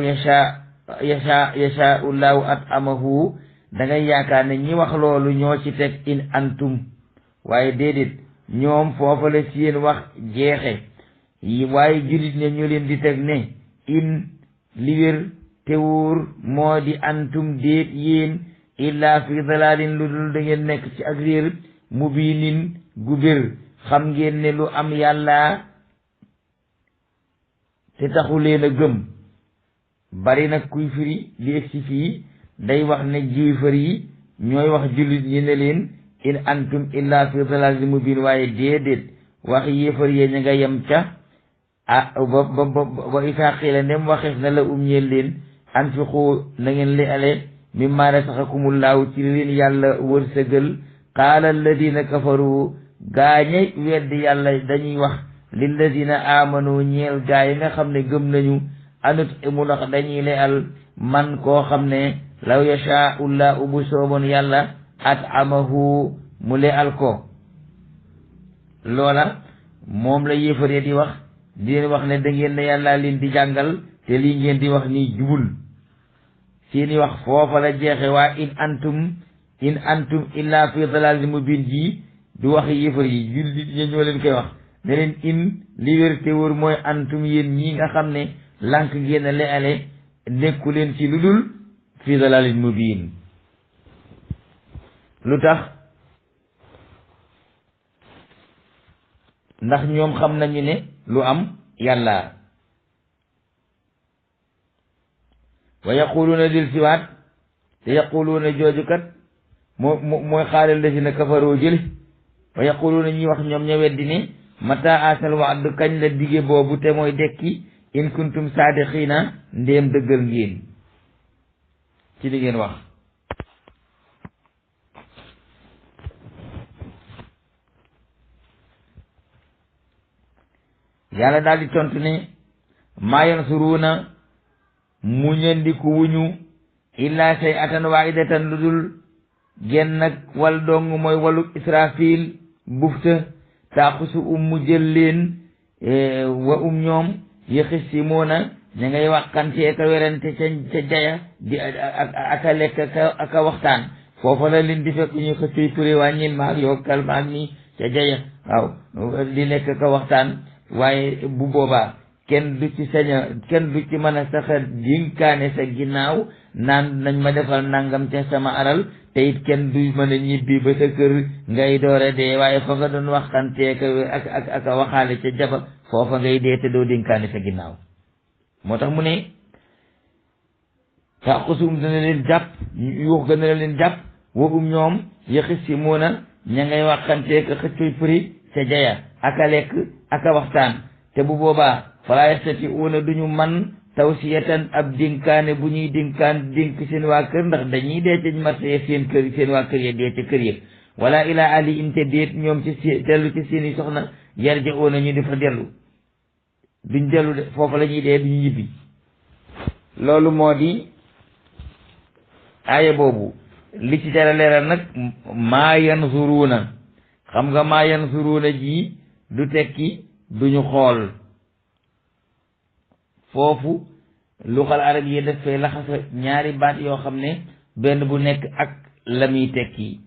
yashaa'ullaahu at'amahu da ngay yaakaar ne ñi wax loolu ñoo ci teg in antum waaye déedéet ñoom foofa la seen wax jeexe waaye jullit ne ñu leen di teg ne in li wér te wóor moo di antum déet yéen illaa fi dalaalin lu dul da ngeen nekk ci ak réer mubiinin gu bir xam ngeen ne lu am yàlla te taxu leen a gëm bari nag kuy firi li egsi fii day wax ne jiifar yi ñooy wax jullit ñi ne leen in antum illa fi dalalin mubin waaye déedéet wax yéefar yee ña nga yem ca ba isaa qiila ndem waxeef na la ñeel leen anfiqu na ngeen li ale mimma razaqakumullaahu ci leen yàlla wërsëgal qaala alladina kafaru gaañe weddi yàlla dañuy wax lilladina amanu ñeel gaa yi nga xam ne gëm nañu anut'imu ndax dañuy leyal man koo xam ne law yashaa'ullaahu bu sooboon yàlla at'amahu mu leyal ko loola moom la yéefare di wax di leen wax ne da ngeen ne yàlla leen di jàngal te lii ngeen di wax nii jubul seeni wax foofa la jeexe waa in antum illa fi dalaalin mubiin ji du wax yéefar yi jullit ñi ñoo leen koy wax ne leen in li wér te wóor mooy antum yéen ñi nga xam ne lànk ngeen a leyale nekku leen ci lu dul fi dalaalin mubiin lu tax ndax ñoom xam nañu ne lu am yàlla wa yaquluuna dil siwaat te yaquluuna joojukat mooy xaalal lazina kafaroo jële wa yaquluuna ñuy wax ñoom ña weddi ne mata asal wa'd kañ la dige boobu te mooy dekki in kuntum saadiqiina ndéem dëggal ngeen ci li ngeen wax yàlla daal di tontu ne maa yansuruuna muñandiku wuñu illaa shay'atan waahidatan lu dul genn nag wal dong mooy walu israfil bufta taaxusu mu jël leen wa ñoom yaxisimuuna ña ngay waxante ka werante ca jaya di aka lekk aka waxtaan foofa la leen di fekk ñu xëccëy turé wàññil maag yokkal maag ni ca jaya waaw di lekk ka waxtaan waaye bu boobaa kenn du ci kenn du ci mën a saxa dénkaane sa ginnaaw naan nañ ma defal nangam ca sama alal te it kenn du mën a ñibbi ba sa kër ngay doore dee waaye fa nga doon waxantee ak waxaale ca jaba foofa ngay dee te doo dénkaane sa ginnaaw moo tax mu ne taxusum dana leen jàpp yuux gën a leen jàpp wogum ñoom yëxis si muuna ña ngay waxantee ka xëccoy prix ca jaya aka lekk aka waxtaan te bu boobaa falaa yastati uuna duñu man tawsiyatan ab dénkaane bu ñuy dénk seen waa kër ndax dañuy dee ca marché seen kër seen waa kër ya dee ca kër ya wala ilaa ali inte déet ñoom ci dellu ci seeni soxna yarja uuna ñu di fa dellu duñ dellu de foofu la ñuy dee duñu ñibbi loolu moo di aaya boobu li ci jara leeral nag maa yansuruuna xam nga maa yansuruuna ji du tekki duñu xool foofu luxal arab yi daf fay laxasa ñaari baat yoo xam ne benn bu nekk ak la muy tekki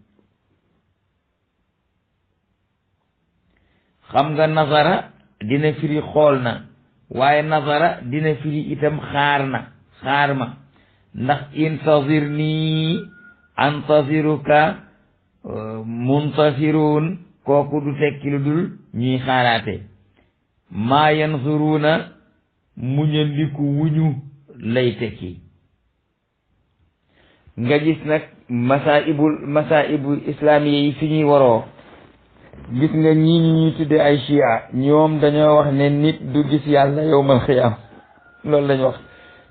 xam nga nazara dina firi xool na waaye nazara dina firi itam xaar ma ndax intazir nii antaziruka muntasiruun kooku du tekki lu dul ñuy xaaraate maa yansuruuna muñandiku wuñu lay tekki nga gis nag masaibul islaamiya yi fi ñuy waroo gis nga ñii ñuy tudde ay chia ñoom dañoo wax ne nit du gis yàlla yawmal xiyaam loolu lañ wax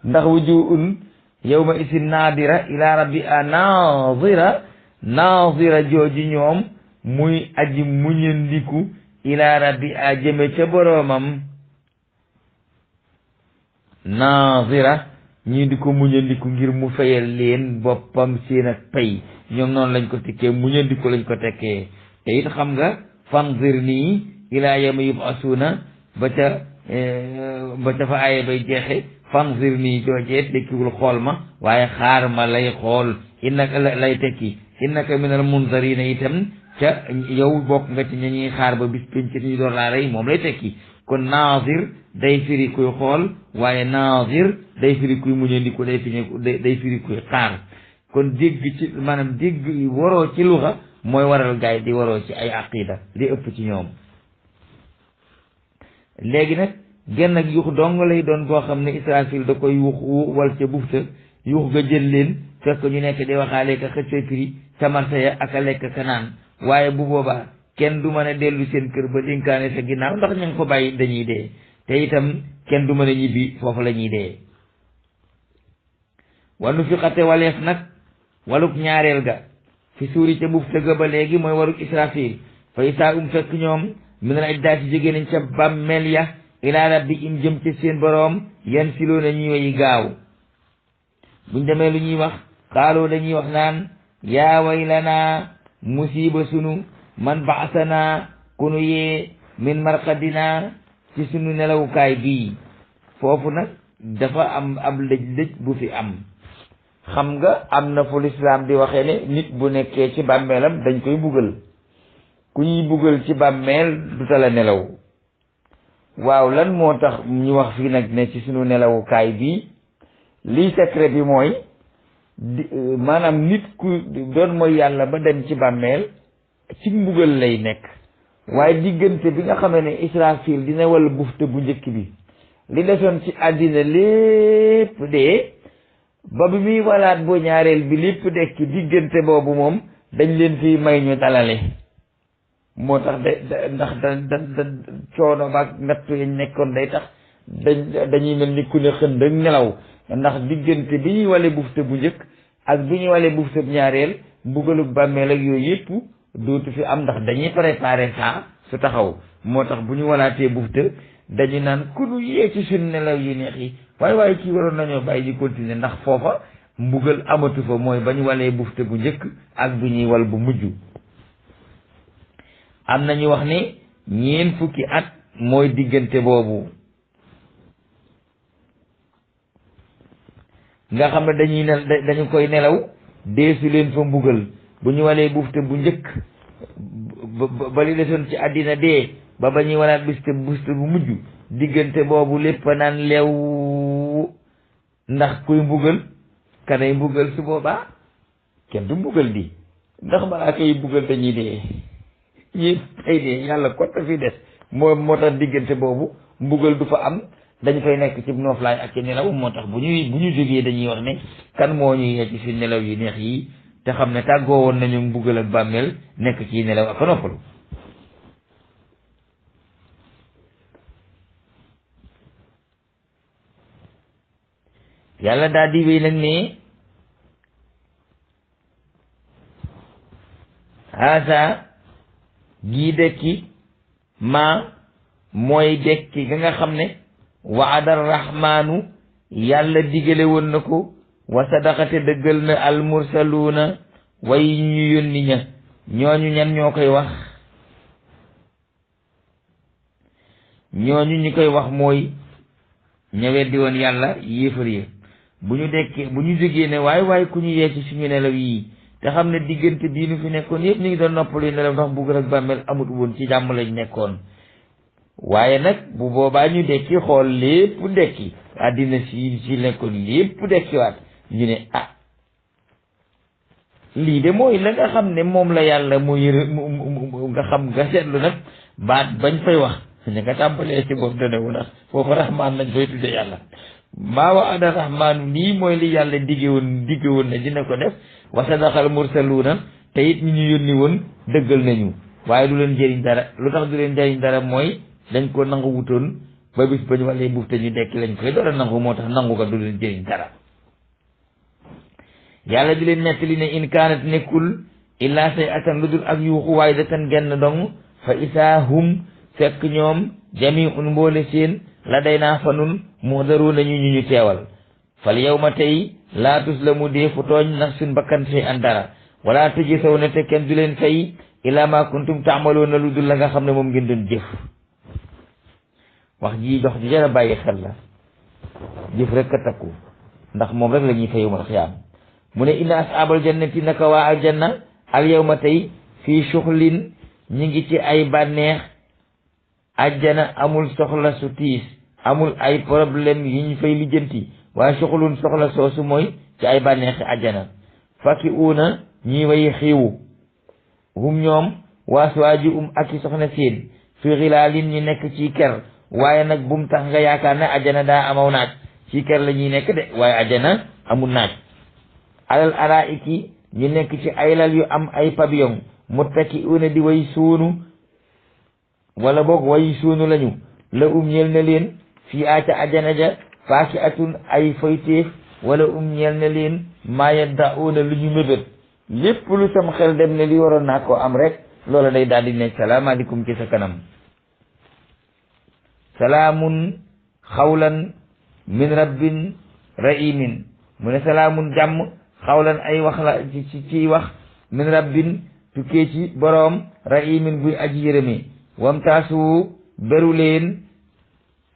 ndax wujuhun yawma isin naadira ila rabbiha naadira jooju ñoom muy aji muñandiku ila rabbiha jëme ca boroomam naadira ñii di ko muñandiku ngir mu fayal leen boppam seen ak pay ñoom noonu lañ ko tekkee muñandiku lañ ko tekkee te it xam nga fanzir nii ilaa yawma yub'asuuna ba ca fa aaya bay jeexe fanzir nii joojee tekkiwul xool ma waaye xaar ma lay xool innaka lay tekki innaka minal munzarina itam ca yow bokk nga ci ña ñuy xaar ba bis pénc ci ñu door laa rey moom lay tekki kon naazir day firi kuy xool waaye naazir day firi kuy muñandiku day firi kuy xaar kon dégg ci maanaam dégg waroo ci luxa mooy waral gaay di waroo ci ay aqida li ëpp ci ñoom léegi nag genn ak yuux dong lay doon boo xam ne Israfil da koy yuux wal ca bufta yuux ga jël leen fekk ñu nekk di waxaale ka xëccooy prix ca marché ya ak a lekk ka naan waaye bu boobaa kenn du mën a dellu seen kër ba dénkaane sa ginnaaw ndax ñu ngi ko bàyyi dañuy dee te itam kenn du mën a ñibbi foofu la ñuy dee wanu fi xate waleef nag waluk ñaareel ga fi suuri ca bufta ga ba léegi mooy waruk Israfil fa isaa fekk ñoom minal ajdaati jóge nañ ca bàmmeel ya ilaa rabbihim jëm ci seen boroom yan siloo na ñuy way gaaw buñ demee lu ñuy wax xaaloo dañuy wax naan yaa waylanaa musiba sunu man baasanaa kunu yee min marqadina ci sunu nelawukaay bii foofu nag dafa am ab lëj bu fi am xam nga am na fu lislaam di waxee ne nit bu nekkee ci bàmmeelam dañ koy buggal ku ñuy buggal ci bàmmeel du tala nelaw waaw lan moo tax ñu wax fii nag ne ci sunu nelawukaay bii lii secret bi mooy maanaam nit ku doon mooy yàlla ba dem ci bàmmeel ci mbugal lay nekk waaye diggante bi nga xamee ne Israfil dina wal bufte bu njëkk bi li desoon ci àddina lépp dee ba bi muy walaat bu ñaareel bi lépp dekk diggante boobu moom dañ leen fi may ñu dalale moo tax ndax da coono baag nattu yañ nekkoon day tax dañuy mel ni ku ne xënd ak nelaw ndax diggante bi ñuy wale bufte bu njëkk ak bi ñuy wale bufte bu ñaareel mbugalug bàmmeel ak yooyu yëpp dootu fi am ndax dañuy préparer ça su taxaw moo tax bu ñu walaatee bufte dañu naan ku nu yee ci suñ nelaw yu neex yi waaye kii waroon nañoo bàyyi di continuer ndax foofa mbugal amatu fa mooy ba ñu walee bufte bu njëkk ak bu ñuy wal bu mujj am nañu wax ne 4 fukki at mooy diggante boobu nga xam ne dañu koy nelaw deesu leen fa mbugal bu ñu walee bufte bu njëkk ba li desoon ci àddina dee ba ñuy walaat bufte bu mujj diggante boobu lépp naan leew ndax kuy mbugal kanay mbugal su boobaa kenn du mbugal di ndax malaaka yi mbugal dañuy dee ñëpp ay dee yàlla kott fi des moo tax diggante boobu mbugal du fa am dañ fay nekk ci nooflaay ak ci nelaw moo tax bu ñu jógee dañuy wax ne kan moo ñuy yee ci suñ nelaw yu neex yi te xam ne tàggoo woon nañu mbugal ak bàmmeel nekk ci nelaw ak a noppalu yàlla daal di wéy nag ne haasa gii dekki maa mooy dekki ga nga xam ne waada rahmaanu yàlla digale woon na ko wa sadaqate dëggal na almursaluuna way ñu yónni ña ñooñu ñan ñoo koy wax ñooñu ñi koy wax mooy ña weddi woon yàlla yéefar yi bu ñu dekkee bu ñu jógee ne waaye ku ñu yee ci suñu nelaw yi te xam ne diggante bii nu fi nekkoon yëpp ñu ngi doon noppalu nelaw ndax bugg ak bàmmeel amut woon ci jàmm lañ nekkoon waaye nag bu boobaa ñu dekki xool lépp dekki àddina si nekkoon lépp dekkiwaat ñu ne lii de mooy la nga xam ne moom la yàlla mu yër nga xam nga seetlu nag baat bañ fay wax ñu nga tàmbalee ci boobu danewu ndax foofu rahmaan lañ fay tudde yàlla maa waada rahmaanu lii mooy li yàlla digge woon ne dina ko def wa sadaqal mursaluuna te it ñu yónni woon dëggal nañu waaye du leen jëriñ dara lu tax du leen jëriñ dara mooy dañ ko nangu wutoon ba bis ba ñu walee buuf te ñu dekk lañ koy door a nangu moo tax nangu ko du leen jëriñ dara yàlla di leen nettali ne in kaanat nekkul illaa say atan lu dul ak yuuxu waaye da tan genn dong fa isaa hum fekk ñoom jamiun mboole seen la day naa fa nun muxdaru nañu ñu teewal fal yow ma tey laa tuslamu dee fu tooñ nafsun bakkan say an dara wala tëji saw ne te kenn du leen fay illa ma kuntum taamaloona lu dul la nga xam ne moom ngeen doon jëf wax ji dox ji jara bàyyi xel la jëf rek a takku ndax moom rek la ñuy fa yawmal xiyaam mu ne inna ashaabal jannati naka waa aljanna al yawma tey fii shuxlin ñi ngi ci ay bànneex ajjana amul soxla su tiis amul ay problème yi ñu fay lijjanti waaye soxlun soxla soosu mooy ci ay bànneexi ajjana fakki uuna ñi way xiiwu hum ñoom waaswaaji ak i soxna seen fi xilaalin ñi nekk ci ker waaye nag bum tax nga yaakaar ne ajjana daa amaw naaj ci ker la ñuy nekk de waaye ajjana amul naaj alal araiki ñu nekk ci ay lal yu am ay pavillon muttaki uuna di way suunu wala boog way suunu lañu la ñeel na leen fii aca ajana ja faaki atun ay foyteef wala ñeel na leen maaya dauna lu ñu mébét lépp lu sam xel dem ne li waroon naa ko am rek loola day daal di ne salaamaaleykum ci sa kanam salaamun xawlan min rabbin rahimin mu ne salaamun jàmm xawlan ay wax la ci wax min rabbin tukkee ci boroom rahimin buy aji yërëme wamtaasu beru leen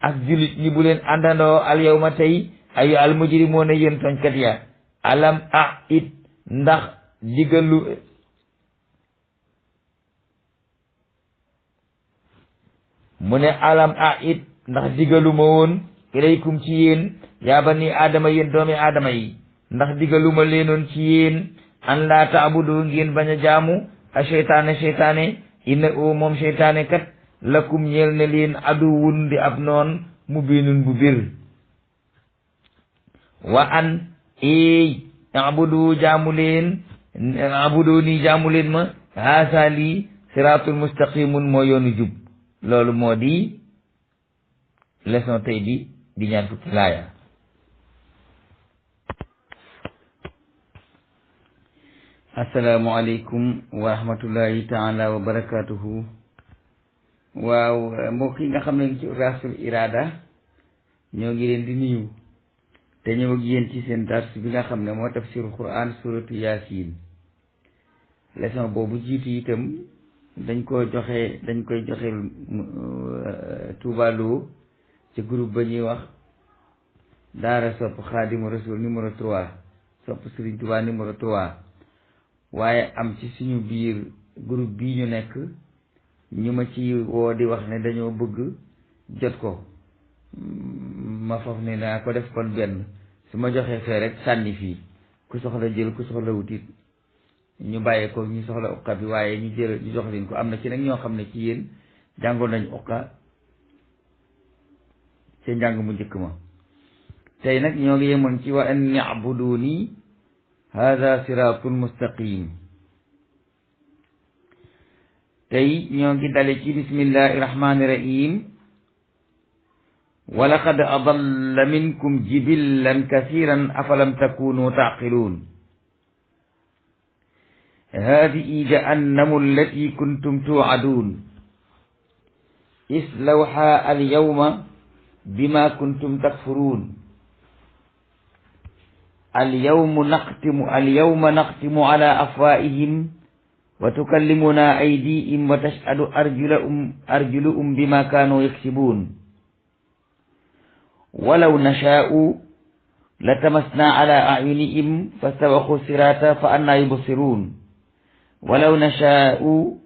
ak julit ñi bu leen àndandoo al yawma tey ayu al mujrimoona yéen toñkat ya alam it ndax digalu mu ne alam it ndax digaluma woon ilaykum ci yéen yaa bani aadama yéen doomi aadama yi ndax digaluma leenoon ci yéen an laa taabudu ngeen bañ a jaamu a seytaane inna o moom seytaane kat lakum ñeel ne leen aduwun di ab noon mu biinun bu bir wa an abudu jaamu leen abudu nii jaamu leen ma haasa lii siraatul mustaqimun moo yoonu jub loolu moo di leçon tey bi di ñaar fukki laaya assalaamu aleykum wa rahmatullahi taala wa barakatuhu waaw mbokk yi nga xam ne ci rasul irada ñoo ngi leen di nuyu te ñëw ak yéen ci seen dars bi nga xam ne moo tafsirul quran suratu yasin leçon boobu jiitu itam dañ koy joxe Touba Lo ci groupe ba ñuy wax daara sopp xaadimu rasul numéro 3 sopp Serigne Touba numéro 3 waaye am ci suñu biir groupe bii ñu nekk ñu ma ci woo di wax ne dañoo bëgg jot ko ma foofu ne naa ko def kon benn su ma joxee fee rek sànni fii ku soxla jël ku soxla wutit ñu bàyyee ko ñu soxla uqa bi waaye ñu jël ñu jox leen ko. am na ci nag ñoo xam ne ci yéen jàngoon nañ uqa ca njàng mu njëkk ma. tey nag ñoo ngi yemoon ci wa an ya'buduni hada siratul mustaqim. tey ñoo ngi dale ci bismillahi rahmani rahim. wa laqad adalla minkum jibillan kasiran afalam takunu taqiluun. hadihi jahannamu allati kuntum tu'adun islawha alyawma bima kuntum takfurun. alyawma naqtimu ala afwaihim wa tukallimuna aydihim wa tashhadu arjuluhum bima kanu yaksibun. walaw nashaa'u latamasna ala a'yunihim fastabaqu sirata fa anna yubsirun. walaw nashaa'u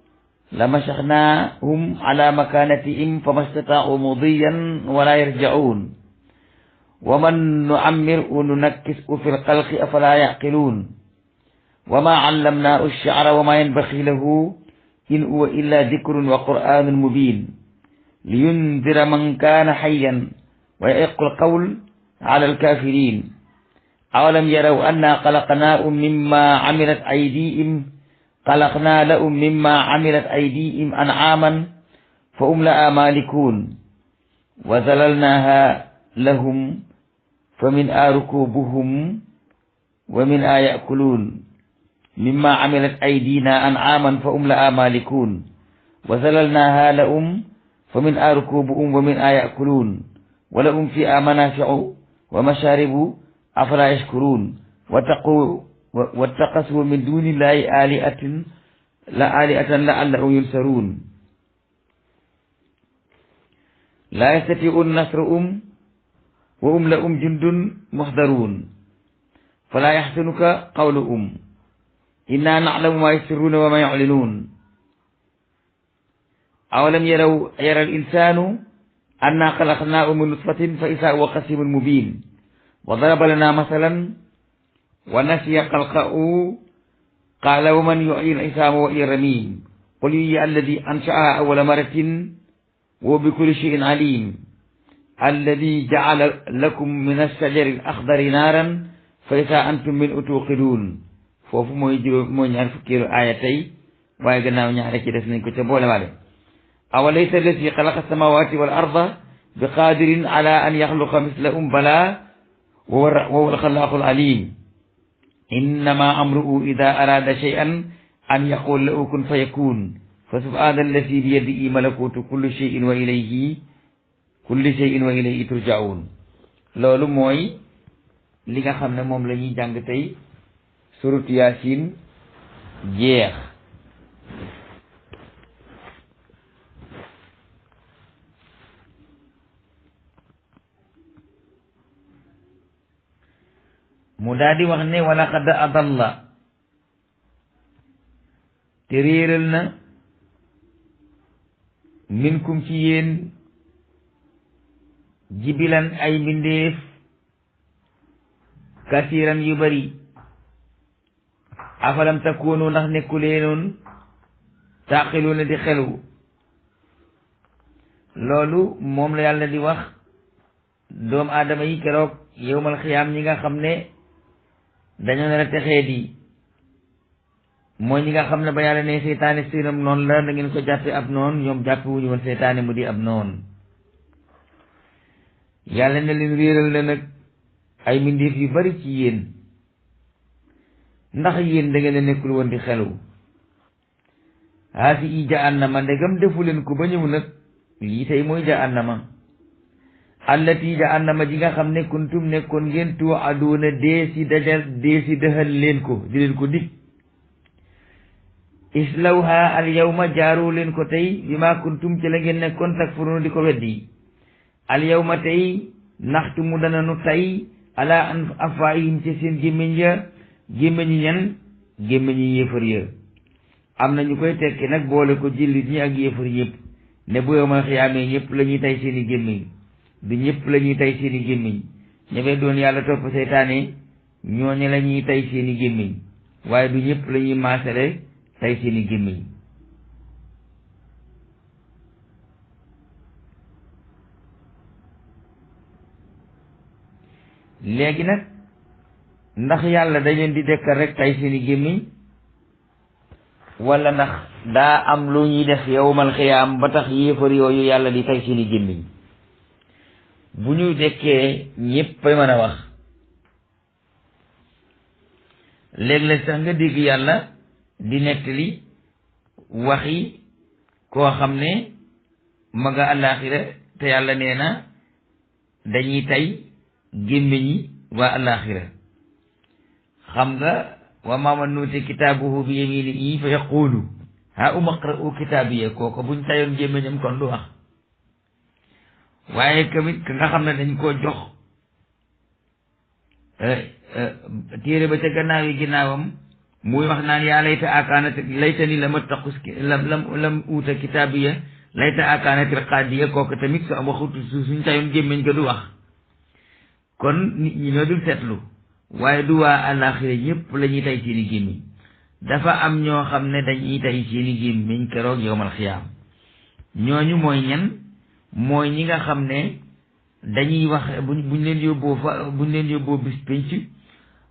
lamasaxnaahum ala makanatihim fama stata'u mudiyan wala yarja'un. wa man nu'ammirhu nunakkishu fil xalqi afala ya'qiluun. wa ma 'allamnaahu ash-shi'ra wa ma yanbaghi lahu in huwa illa dhikrun wa qur'aanun mubiin liyundhira man kaana hayyan wa yahiqqa al-qawlu 'ala al-kaafiriin. awalam yaraw annaa khalaqnaahum mimmaa 'amilat aydiihim an'aaman fa hum lahaa maalikuun. wa zalalnaahaa lahum فمنها ركوبهم ومنها يأكلون مما عملت أيدينا أنعاما فهم لها مالكون. وذللناها لهم فمنها ركوبهم ومنها يأكلون ولهم فيها منافع ومشارب أفلا يشكرون. واتخذوا من دون الله آلهة لعلهم ينصرون. لا يستطيعون نصرهم وهم لهم جند محضرون فلا يحزنك قولهم إنا نعلم ما يسرون وما يعلنون. أولم يرى الإنسان أنا خلقناه من نطفة فإذا هو خصيم مبين. وضرب لنا مثلا ونسي خلقه قال ومن يحيي العظام وهي رميم قل هي الذي أنشأها أول مرة وبكل شيء عليم. الذي جعل لكم من الشجر الأخضر نارا فإذا أنتم منه توقدون. foofu mooy ñaar fukkeelu aaya tey waaye gannaaw ñaare ci def nañ ko ca boole waale. awalaysa alladi xalaqa samawati wal arda bi qadirin ala an yaxluqa mislahum bala wa huwa alxalaaqul alim. innama amruhu ida arada shay'an an yaqul lahu kun fayakun. fa subhana alladi bi yadihi malakutu kulli shay'in wa ilayhi turja'un. loolu mooy li nga xam ne moom la ñuy jàng tey suratu Yaasin jeex. mu daal di wax ne wala qad adalla te réeral na minkum ci yéen jibilan ay mbindeef kasiran yu bari. afalam takunu ndax nekkuleenoon taaqiluuna di xelu. loolu moom la yàlla di wax doomu aadama yi keroog yowmal xiyaam ñi nga xam ne dañoo nar a texee di mooy ñi nga xam ne ba yàlla ne seytaane seenam noonu la da ngeen ko jàppe ab noon ñoom jàppe wuñu woon seytaane mu di ab noon. yàlla ne leen réeral na nag ay mbindeef yu bari ci yéen ndax yéen da ngeen a nekkul woon di xelu. haasi i jahannama ndegam defu leen ko ba ñëw nag lii tey mooy jahannama allati jahannama ji nga xam ne kuntum nekkoon ngeen tuuaduuna dee si dëxal leen ko di leen ko dig. islawha al yawma jaaru leen ko tey bi ma kuntum ci la ngeen nekkoon takfuruuna di ko weddi. al yawma tey naxtumu dana nu tey ala an afwaahihim ci seen gémmiñ ya gémmiñi ñan gémmiñi yéefar ya. am na ñu koy tekki nag boole ko jullit ñi ak yéefar yëpp ne bu yawmal xiyaamee ñëpp la ñuy tey seeni gémmiñ du ñëpp la ñuy tay seeni gémmiñ ña weddoon yàlla topp seytaane ñooñu la ñuy tay seeni gémmiñ waaye du ñëpp la ñuy maasale tay seeni gémmiñ léegi nag ndax yàlla da leen di dekkal rek tay seeni gémmiñ wala ndax daa am lu ñuy def yawmal xiyaam ba tax yéefar yooyu yàlla di tay seeni gémmiñ bu ñu dekkee ñépp ay mën a wax léeg-léeg sax nga dégg yàlla di nettali waxi koo xam ne ma nga àllaaxira te yàlla nee na dañuy tay gémmiñi waa àllaaxira xam nga wa maaman nuuti kitaabuhu bi yaminihi fa yaqulu ha umaqra'u kitaabiya kooku buñ tayoon gémmiñam kon du wax waaye tamit ka nga xam ne dañ koo jox téere ba ca gannaaw yi ginnaawam muy wax naan yaa layta akaanat laytani lam attaqus lam uuta kitaabiya layta akaanatil qaadiya kooku tamit su am waxut suñ tayoon gémmiñ ga du wax kon nit ñi ñoo dul seetlu waaye du waa àllaaxira ñëpp la ñuy tay seeni gémmiñ dafa am ñoo xam ne dañuy tay seeni gémmiñ keroog yowmal xiyaam ñooñu mooy ñan mooy ñi nga xam ne dañuy wax buñ leen yóbboo bis pénc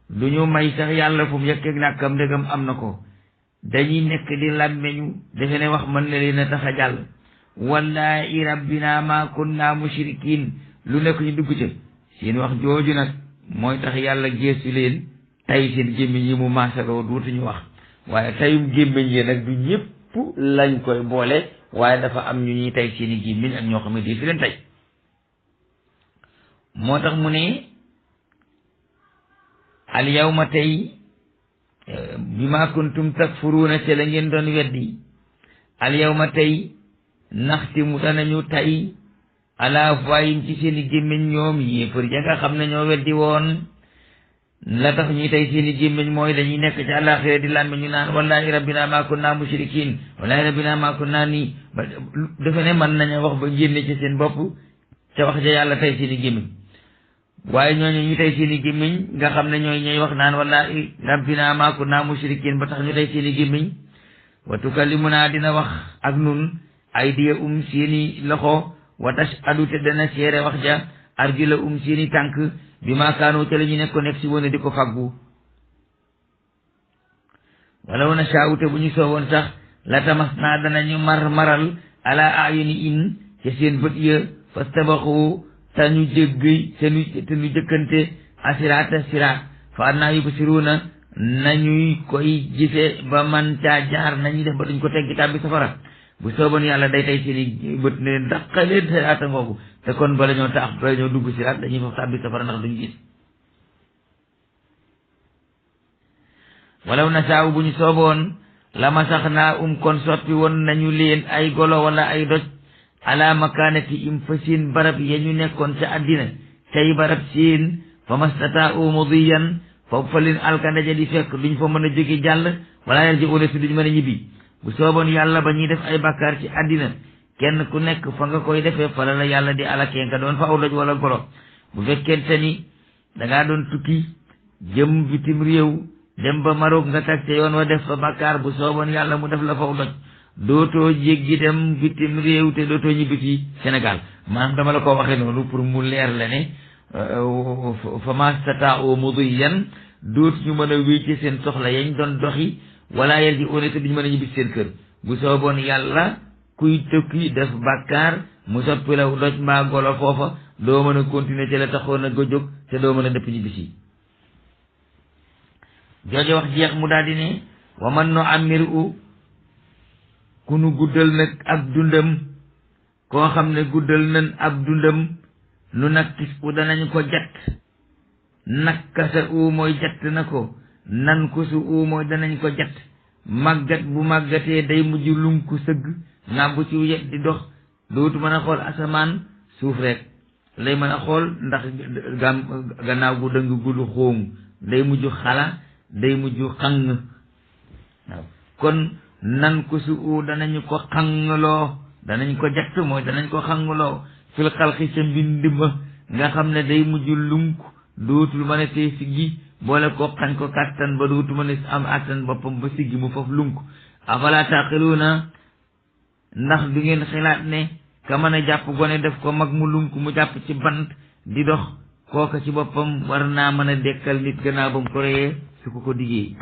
du ñu may sax yàlla fu mu yëkkeeg nàkkam ndegam am na ko dañuy nekk di làmmeñu defe ne wax mën na leen a tax a jàll wallaahi rabbina ma kunna mushrikin lu nekk ñu dugg ca seen wax jooju nag mooy tax yàlla geesu leen tay seen gémmiñ yi mu maasaloo duutuñu wax waaye tayum gémmiñ yi nag du ñëpp lañ koy boole waaye dafa am ñu ñuy tay seeni gémmiñ ak ñoo xam ne di fi leen tay moo tax mu ne al yawma tey bima kuntum takfuruuna ca la ngeen doon weddi al yawma tey naxtimu danañu tay ala afwaahim ci seeni gémmiñ ñoom yéefar ya nga xam ne ñoo weddi woon la tax ñuy tay seeni gémmiñ mooy dañuy nekk ci àllaaxira di laan ñu naan wallahi rabbina ma kunna mushrikin wallahi rabbina ma kunna nii ba defe ne mën nañu wax ba génne ci seen bopp ca wax ja yàlla tay seeni gémmiñ waaye ñooñu ñu tay seeni gémmiñ nga xam ne ñooy wax naan wallahi rabbina ma kunna mushrikin ba tax ñu tay seeni gémmiñ wa tukallimuna dina wax ak nun aydiya seeni loxo wa tashhadu te dana seere wax ja arjula seeni tànk bi ma kaanu ca la ñu nekk ko nekk si woon di ko faggu walaw na shaa'u te bu ñu soowoon sax la tamas naa danañu maral ala ayuni in ca seen bët ya fastabaxu te ñu jéggi te ñu jëkkante asiraata siraat fa annaa yubsiruuna nañuy koy gise ba man caa jaar nañuy def ba duñ ko teggi tàbbi safara bu sooboon yàlla day tay seeni bët ne leen daqaleen siraata ngoogu te kon bala ñoo dugg siraat dañuy faf tàbbi safara ndax duñ gis walaw nasaaw bu ñu sooboon la masaxnaa kon soppi woon nañu leen ay golo wala ay doj ala makaanati im fa seen barab ya ñu nekkoon ca àddina tey barab seen fa mastataa'u mudiyan foofu fa leen alkande ja di fekk duñ fa mën a jóge jàll wala yarji'uuna si duñ mën a ñibbi bu sooboon yàlla ba ñuy def ay bakkaar ci àddina kenn ku nekk fa nga koy defee fa la yàlla di alakee nga doon fa aw doj wala golo bu fekkente ni dangaa doon tukki jëm bitim réew dem ba Maroc nga tag ca yoon wa def fa bakkaar bu sooboon yàlla mu def la faw doj dootoo jéggi dem bitim réew te dootoo ñibbi ci Sénégal maanaam dama la ko waxee noonu pour mu leer la ne fa mastataa'u mudiyan dootuñu mën a wéy ci seen soxla yañ doon doxi wala yarji'uuna te duñu mën a ñibbi seen kër bu sooboon yàlla kuy tukki def bàkkaar mu soppi la doj mbaa golo foofa doo mën a continuer ci la taxoon a jóg te doo mën a dëpp ñibbi si jooju wax jeex mu daal di ne wa man nu'ammirhu ku nu guddal nag ab dundam koo xam ne guddal nan ab dundam nu nakkis u danañ ko jatt nakkasa u mooy jatt na ko nan ku su u mooy danañ ko jatt màggat bu màggatee day mujj lunku sëgg ngàmbu ci yet di dox dootu mën a xool asamaan suuf rek lay mën a xool ndax gannaaw gu dëng gulu xóoŋ day mujj xala day mujj xang waaw kon nan ku su u danañu ko xangloo danañ ko jatt mooy danañ ko xangloo fil xalqi ca mbind ma nga xam ne day mujj lunk dootul mën a tee siggi boole ko xañ ko kàttan ba dootu mën a am àttan boppam ba siggi mu foofu lunk afala taqiluuna ndax du ngeen xalaat ne ka mën a jàpp gone def ko mag mu lunk mu jàpp ci bant di dox kooka ci boppam war naa mën a dekkal nit gannaaw ba mu ko reyee su ko diggee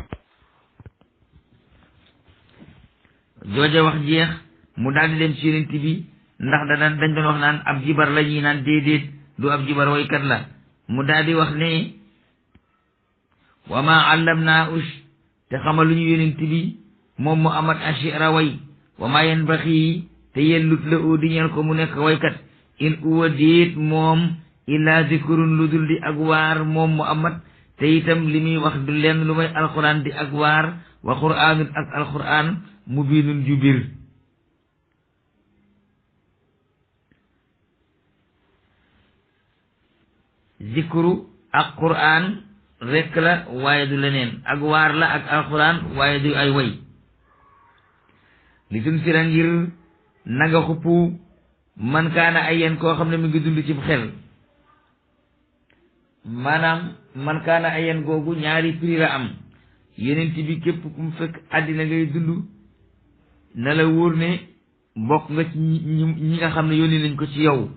jooja wax jeex mu daldi dem ci yonent bi ndax dañ doon wax naan ab jibar la ñuy naan déedéet du ab jibar waykat la mu daldi wax ne wa ma allamnaa te xamaluñu yonent bi moom Muhammad ashira way wa ma yanbaxi te yellut la oo di ñeel ko mu nekk waykat in uwa déet moom illa zikrun lu dul di ak waar moom Muhammad te itam li muy wax du lenn lu may alquran di ak waar wa qur'aanun ak alquran mubiinun ju bir zikru ak qur'an rekk la waaye du leneen ak waar la ak alquran waaye du ay way li tun sira ngir nanga xuppu man kaana ay yeen koo xam ne mi ngi dund ci xel maanaam man kaana ay yeen googu ñaari prix la am yeneen bi képp ku mu fekk àddina ngay dund na la wóor ne bokk nga ci ñi nga xam ne yónni nañ ko ci yow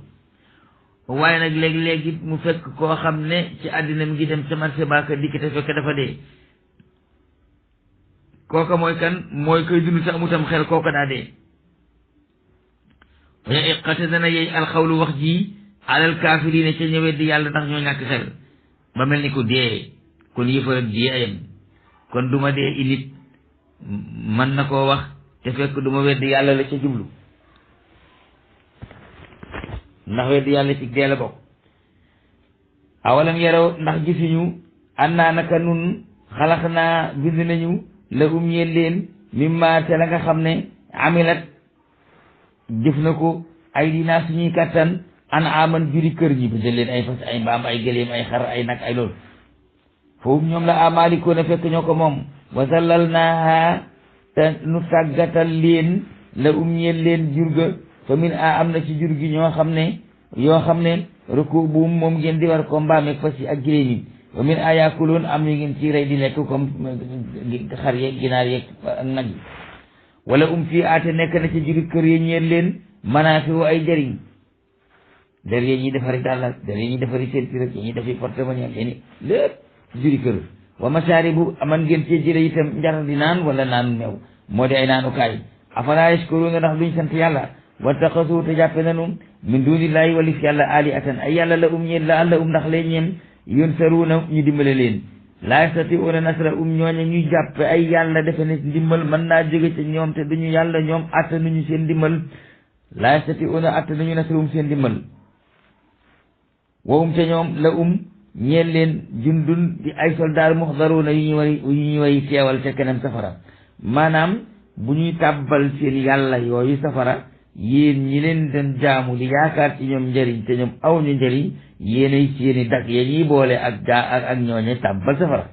waaye nag léegi-léegi mu fekk koo xam ne ci àddina mi ngi dem ca marché baaka dikk te fekk dafa dee kooka mooy kan mooy koy dund sa amutam xel kooka daa dee waya iqate dana yey alxawlu wax ji alal kaafiriina ca ñëwee di yàlla ndax ñoo ñàkk xel ba mel ni ko dee kon yëfar ak dee ayam kon duma dee init mën na koo wax te fekk duma weddi yàlla la ca jublu ndax weddi yàlla ci dee la bokk awalam yaraw ndax gisuñu annaa naka nun xalax naa bind nañu la ñeel leen mimma te la nga xam ne amilat jëf na ko ay dinaa suñuy kàttan an aman juri kër ñi bindal leen ay fas ay mbaam ay gëléem ay xar ay nag ay loolu foofu ñoom la amalikoo na fekk ñoo ko moom wa zallalnaaha te nu tàggatal leen la ñeel leen jur ga fa min a am na ci jur gi yoo xam ne rukubuum moom ngeen di war ko mbaameeg fas yi ak gëléem yi wa min a yaakuloon am ñu ngeen ci rey di lekk comme xar yeeg ginaar yeeg ak nag yi wala fii aate nekk na ci juri kër yi ñeel leen manaafiu ay jëriñ der yi ñuy defari dàll der yi ñuy defari ceinture yi ñuy defari porte-monnaie yi lépp juri kër wa masaaribu aman ngeen cee jële itam njar di naan wala naanu meew moo di ay naanukaay afalaa yashkuruuna ndax duñ sant yàlla wa taxasu te jàppe nanu min dunillahi walif yàlla alihatan ay yàlla la ñeen la àlla ndax lee ñeen yunsaruuna ñu dimbale leen laa yastatiuuna nasra ñooñe ñuy jàppe ay yàlla defe ne ndimbal mën naa jóge ca ñoom te duñu yàlla ñoom attanuñu seen ndimbal laa yastatiuuna attanuñu nasra seen ndimbal wowum ca ñoom la ñeel leen jundun di ay soldaar muxdaruuna yu ñu way teewal ca keneen safara maanaam bu ñuy tàbbal seen yàlla yooyu safara yéen ñi leen den jaamu di yaakaar ci ñoom njëriñ te ñoom aw ñu njëriñ yéenay seeni dag ya ñuy boole ak ñooñe tàbbal safara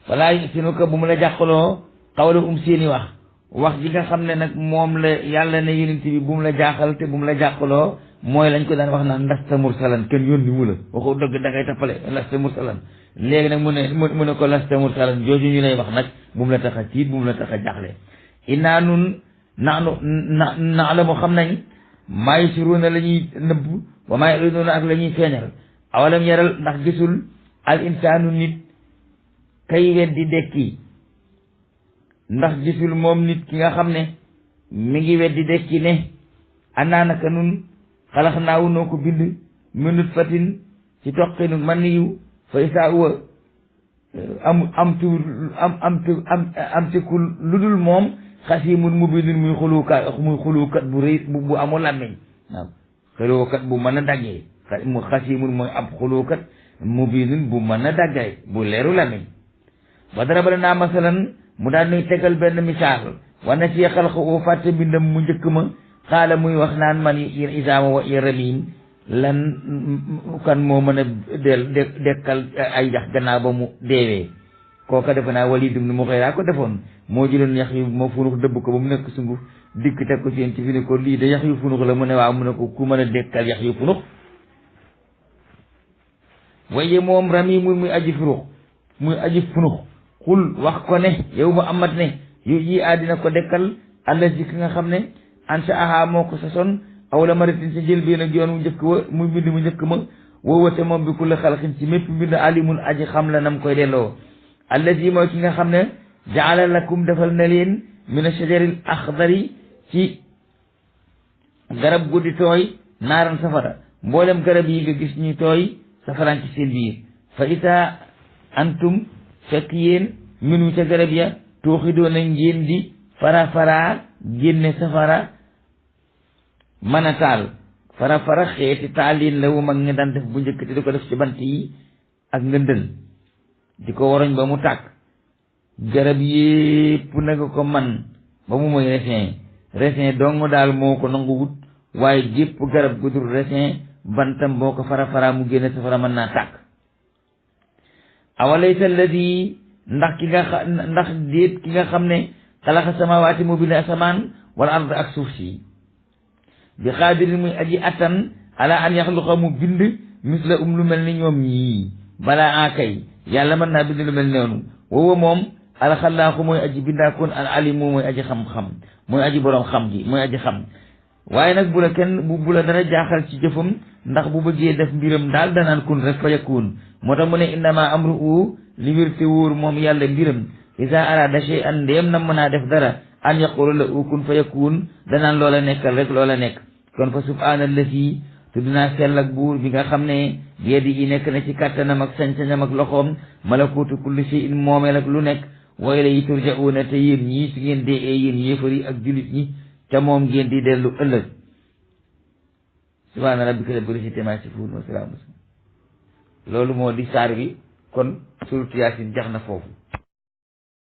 walaa yusinuka bu mu la jàqaloo xawla seeni wax ji nga xam ne nag moom la yàlla ne yonent bi bu mu la jaaxal te bu mu la jàqaloo mooy lañ ko daan wax naan lasta mursalan kenn yónni mu la waxu dëgg da ngay tappale lasta mursalan léegi nag mu ne ko lasta mursalan jooju ñu lay wax nag bu mu la tax a tiit bu mu la tax a jaaxle innaa nun na'lamu xam nañ maa yusirruuna la ñuy nëbb wa maa yu'linuuna ak la ñuy feeñal awalam yaral ndax gisul al insaanu nit kay weddi dekki ndax gisul moom nit ki nga xam ne mi ngi weddi dekki ne annaa naka nun xalax naawu noo ko bind min nutfatin ci toqinu man yu fa isaa uwa am tekul lu dul moom xasimun mubinun muy xulukat bu rëy bu amul làmmiñ waaw xulukat bu mën a daggee mu xasimun mooy ab xulukat mubinun bu mën a daggee bu leeru làmmiñ ba dara bala naa masalan mu daal nuy tegal benn misaal wana ci xalq u fàtte mbindam mu njëkk ma xaala muy wax naan man yéen isaama wa ramim lan kan moo mën a dekkal ay yax gannaaw ba mu deewee kooka defe naa Walid ibn Mughira ko defoon moo jëloon yax yu ma funux dëbb ko ba mu nekk sunguf dikk teg ko ci yéen ci fi ne ko lii de yax yu funux la mu ne waaw mu ne ko ku mën a dekkal yax yu funux waaye moom ramimun muy aji funux xul wax ko ne yow Muhammad ne yu ji àddina ko dekkal allazi ki nga xam ne ansa aha moo ko sason aw la maritin sa jël benn yoon mu njëkk wa muy mbind mu njëkk ma woowate moom bi kulli xalqin ci mépp mbind alimun aji xam la nam koy delloo allazi mooy ki nga xam ne jaala lakum defal na leen min ash-shajaril axdari ci garab gu di tooy naaran safara mboolem garab yi nga gis ñuy tooy safaraan ci seen biir fa ita antum fekk yéen minu ca garab ya tooxidoon na ngeen di fara génne safara mën a taal fara xeeti taalin la wu mag nga daan def bu njëkk te di ko def ci bant yi ak ngëndël di ko woroñ ba mu tàkk garab yépp na nga ko man ba mu mooy raisin dong daal moo ko nanguwut waaye gépp garab gu dul raisin bantam boo ko fara mu génne safara mën naa tàkk awalaysa alladi ndax déet ki nga xam ne xalaqa samawaati mu bind asamaan wala ard ak suuf si bi xaadirin muy aji attan ala an yaxluqa mu bind misla lu mel ni ñoom ñii balaa akay yàlla mën naa bind lu mel noonu woowa moom alxalaaxu mooy aji bindaakoon al alimu mooy aji xam-xam mooy aji boroom xam ji mooy aji xam waaye nag bu la kenn bu la dara jaaxal ci jëfam ndax bu bëggee def mbiram daal danaan kun rek fa yakun moo tax mu ne innama amruhu li wér te wóor moom yàlla mbiram isa arada shay'an ndéem na mën a def dara an yaqulu la kun fa yakun danaan loola nekkal rek loola nekk kon fa subhaanallazi tudd naa sell ak buur bi nga xam ne biyadi yi nekk na ci kàttanam ak sañ-sañam ak loxoom malakuutu kulli shay'in moomeel ak lu nekk wa ilayhi turja'uuna te yéen ñii su ngeen dee yéen yéefar yi ak julit ñi te moom ngeen di dellu ëllëg subhaana rabbika rabbil izzati ammaa yasifuun wa salaamun loolu moo di saar bi kon suuratu Yaasin jax na foofu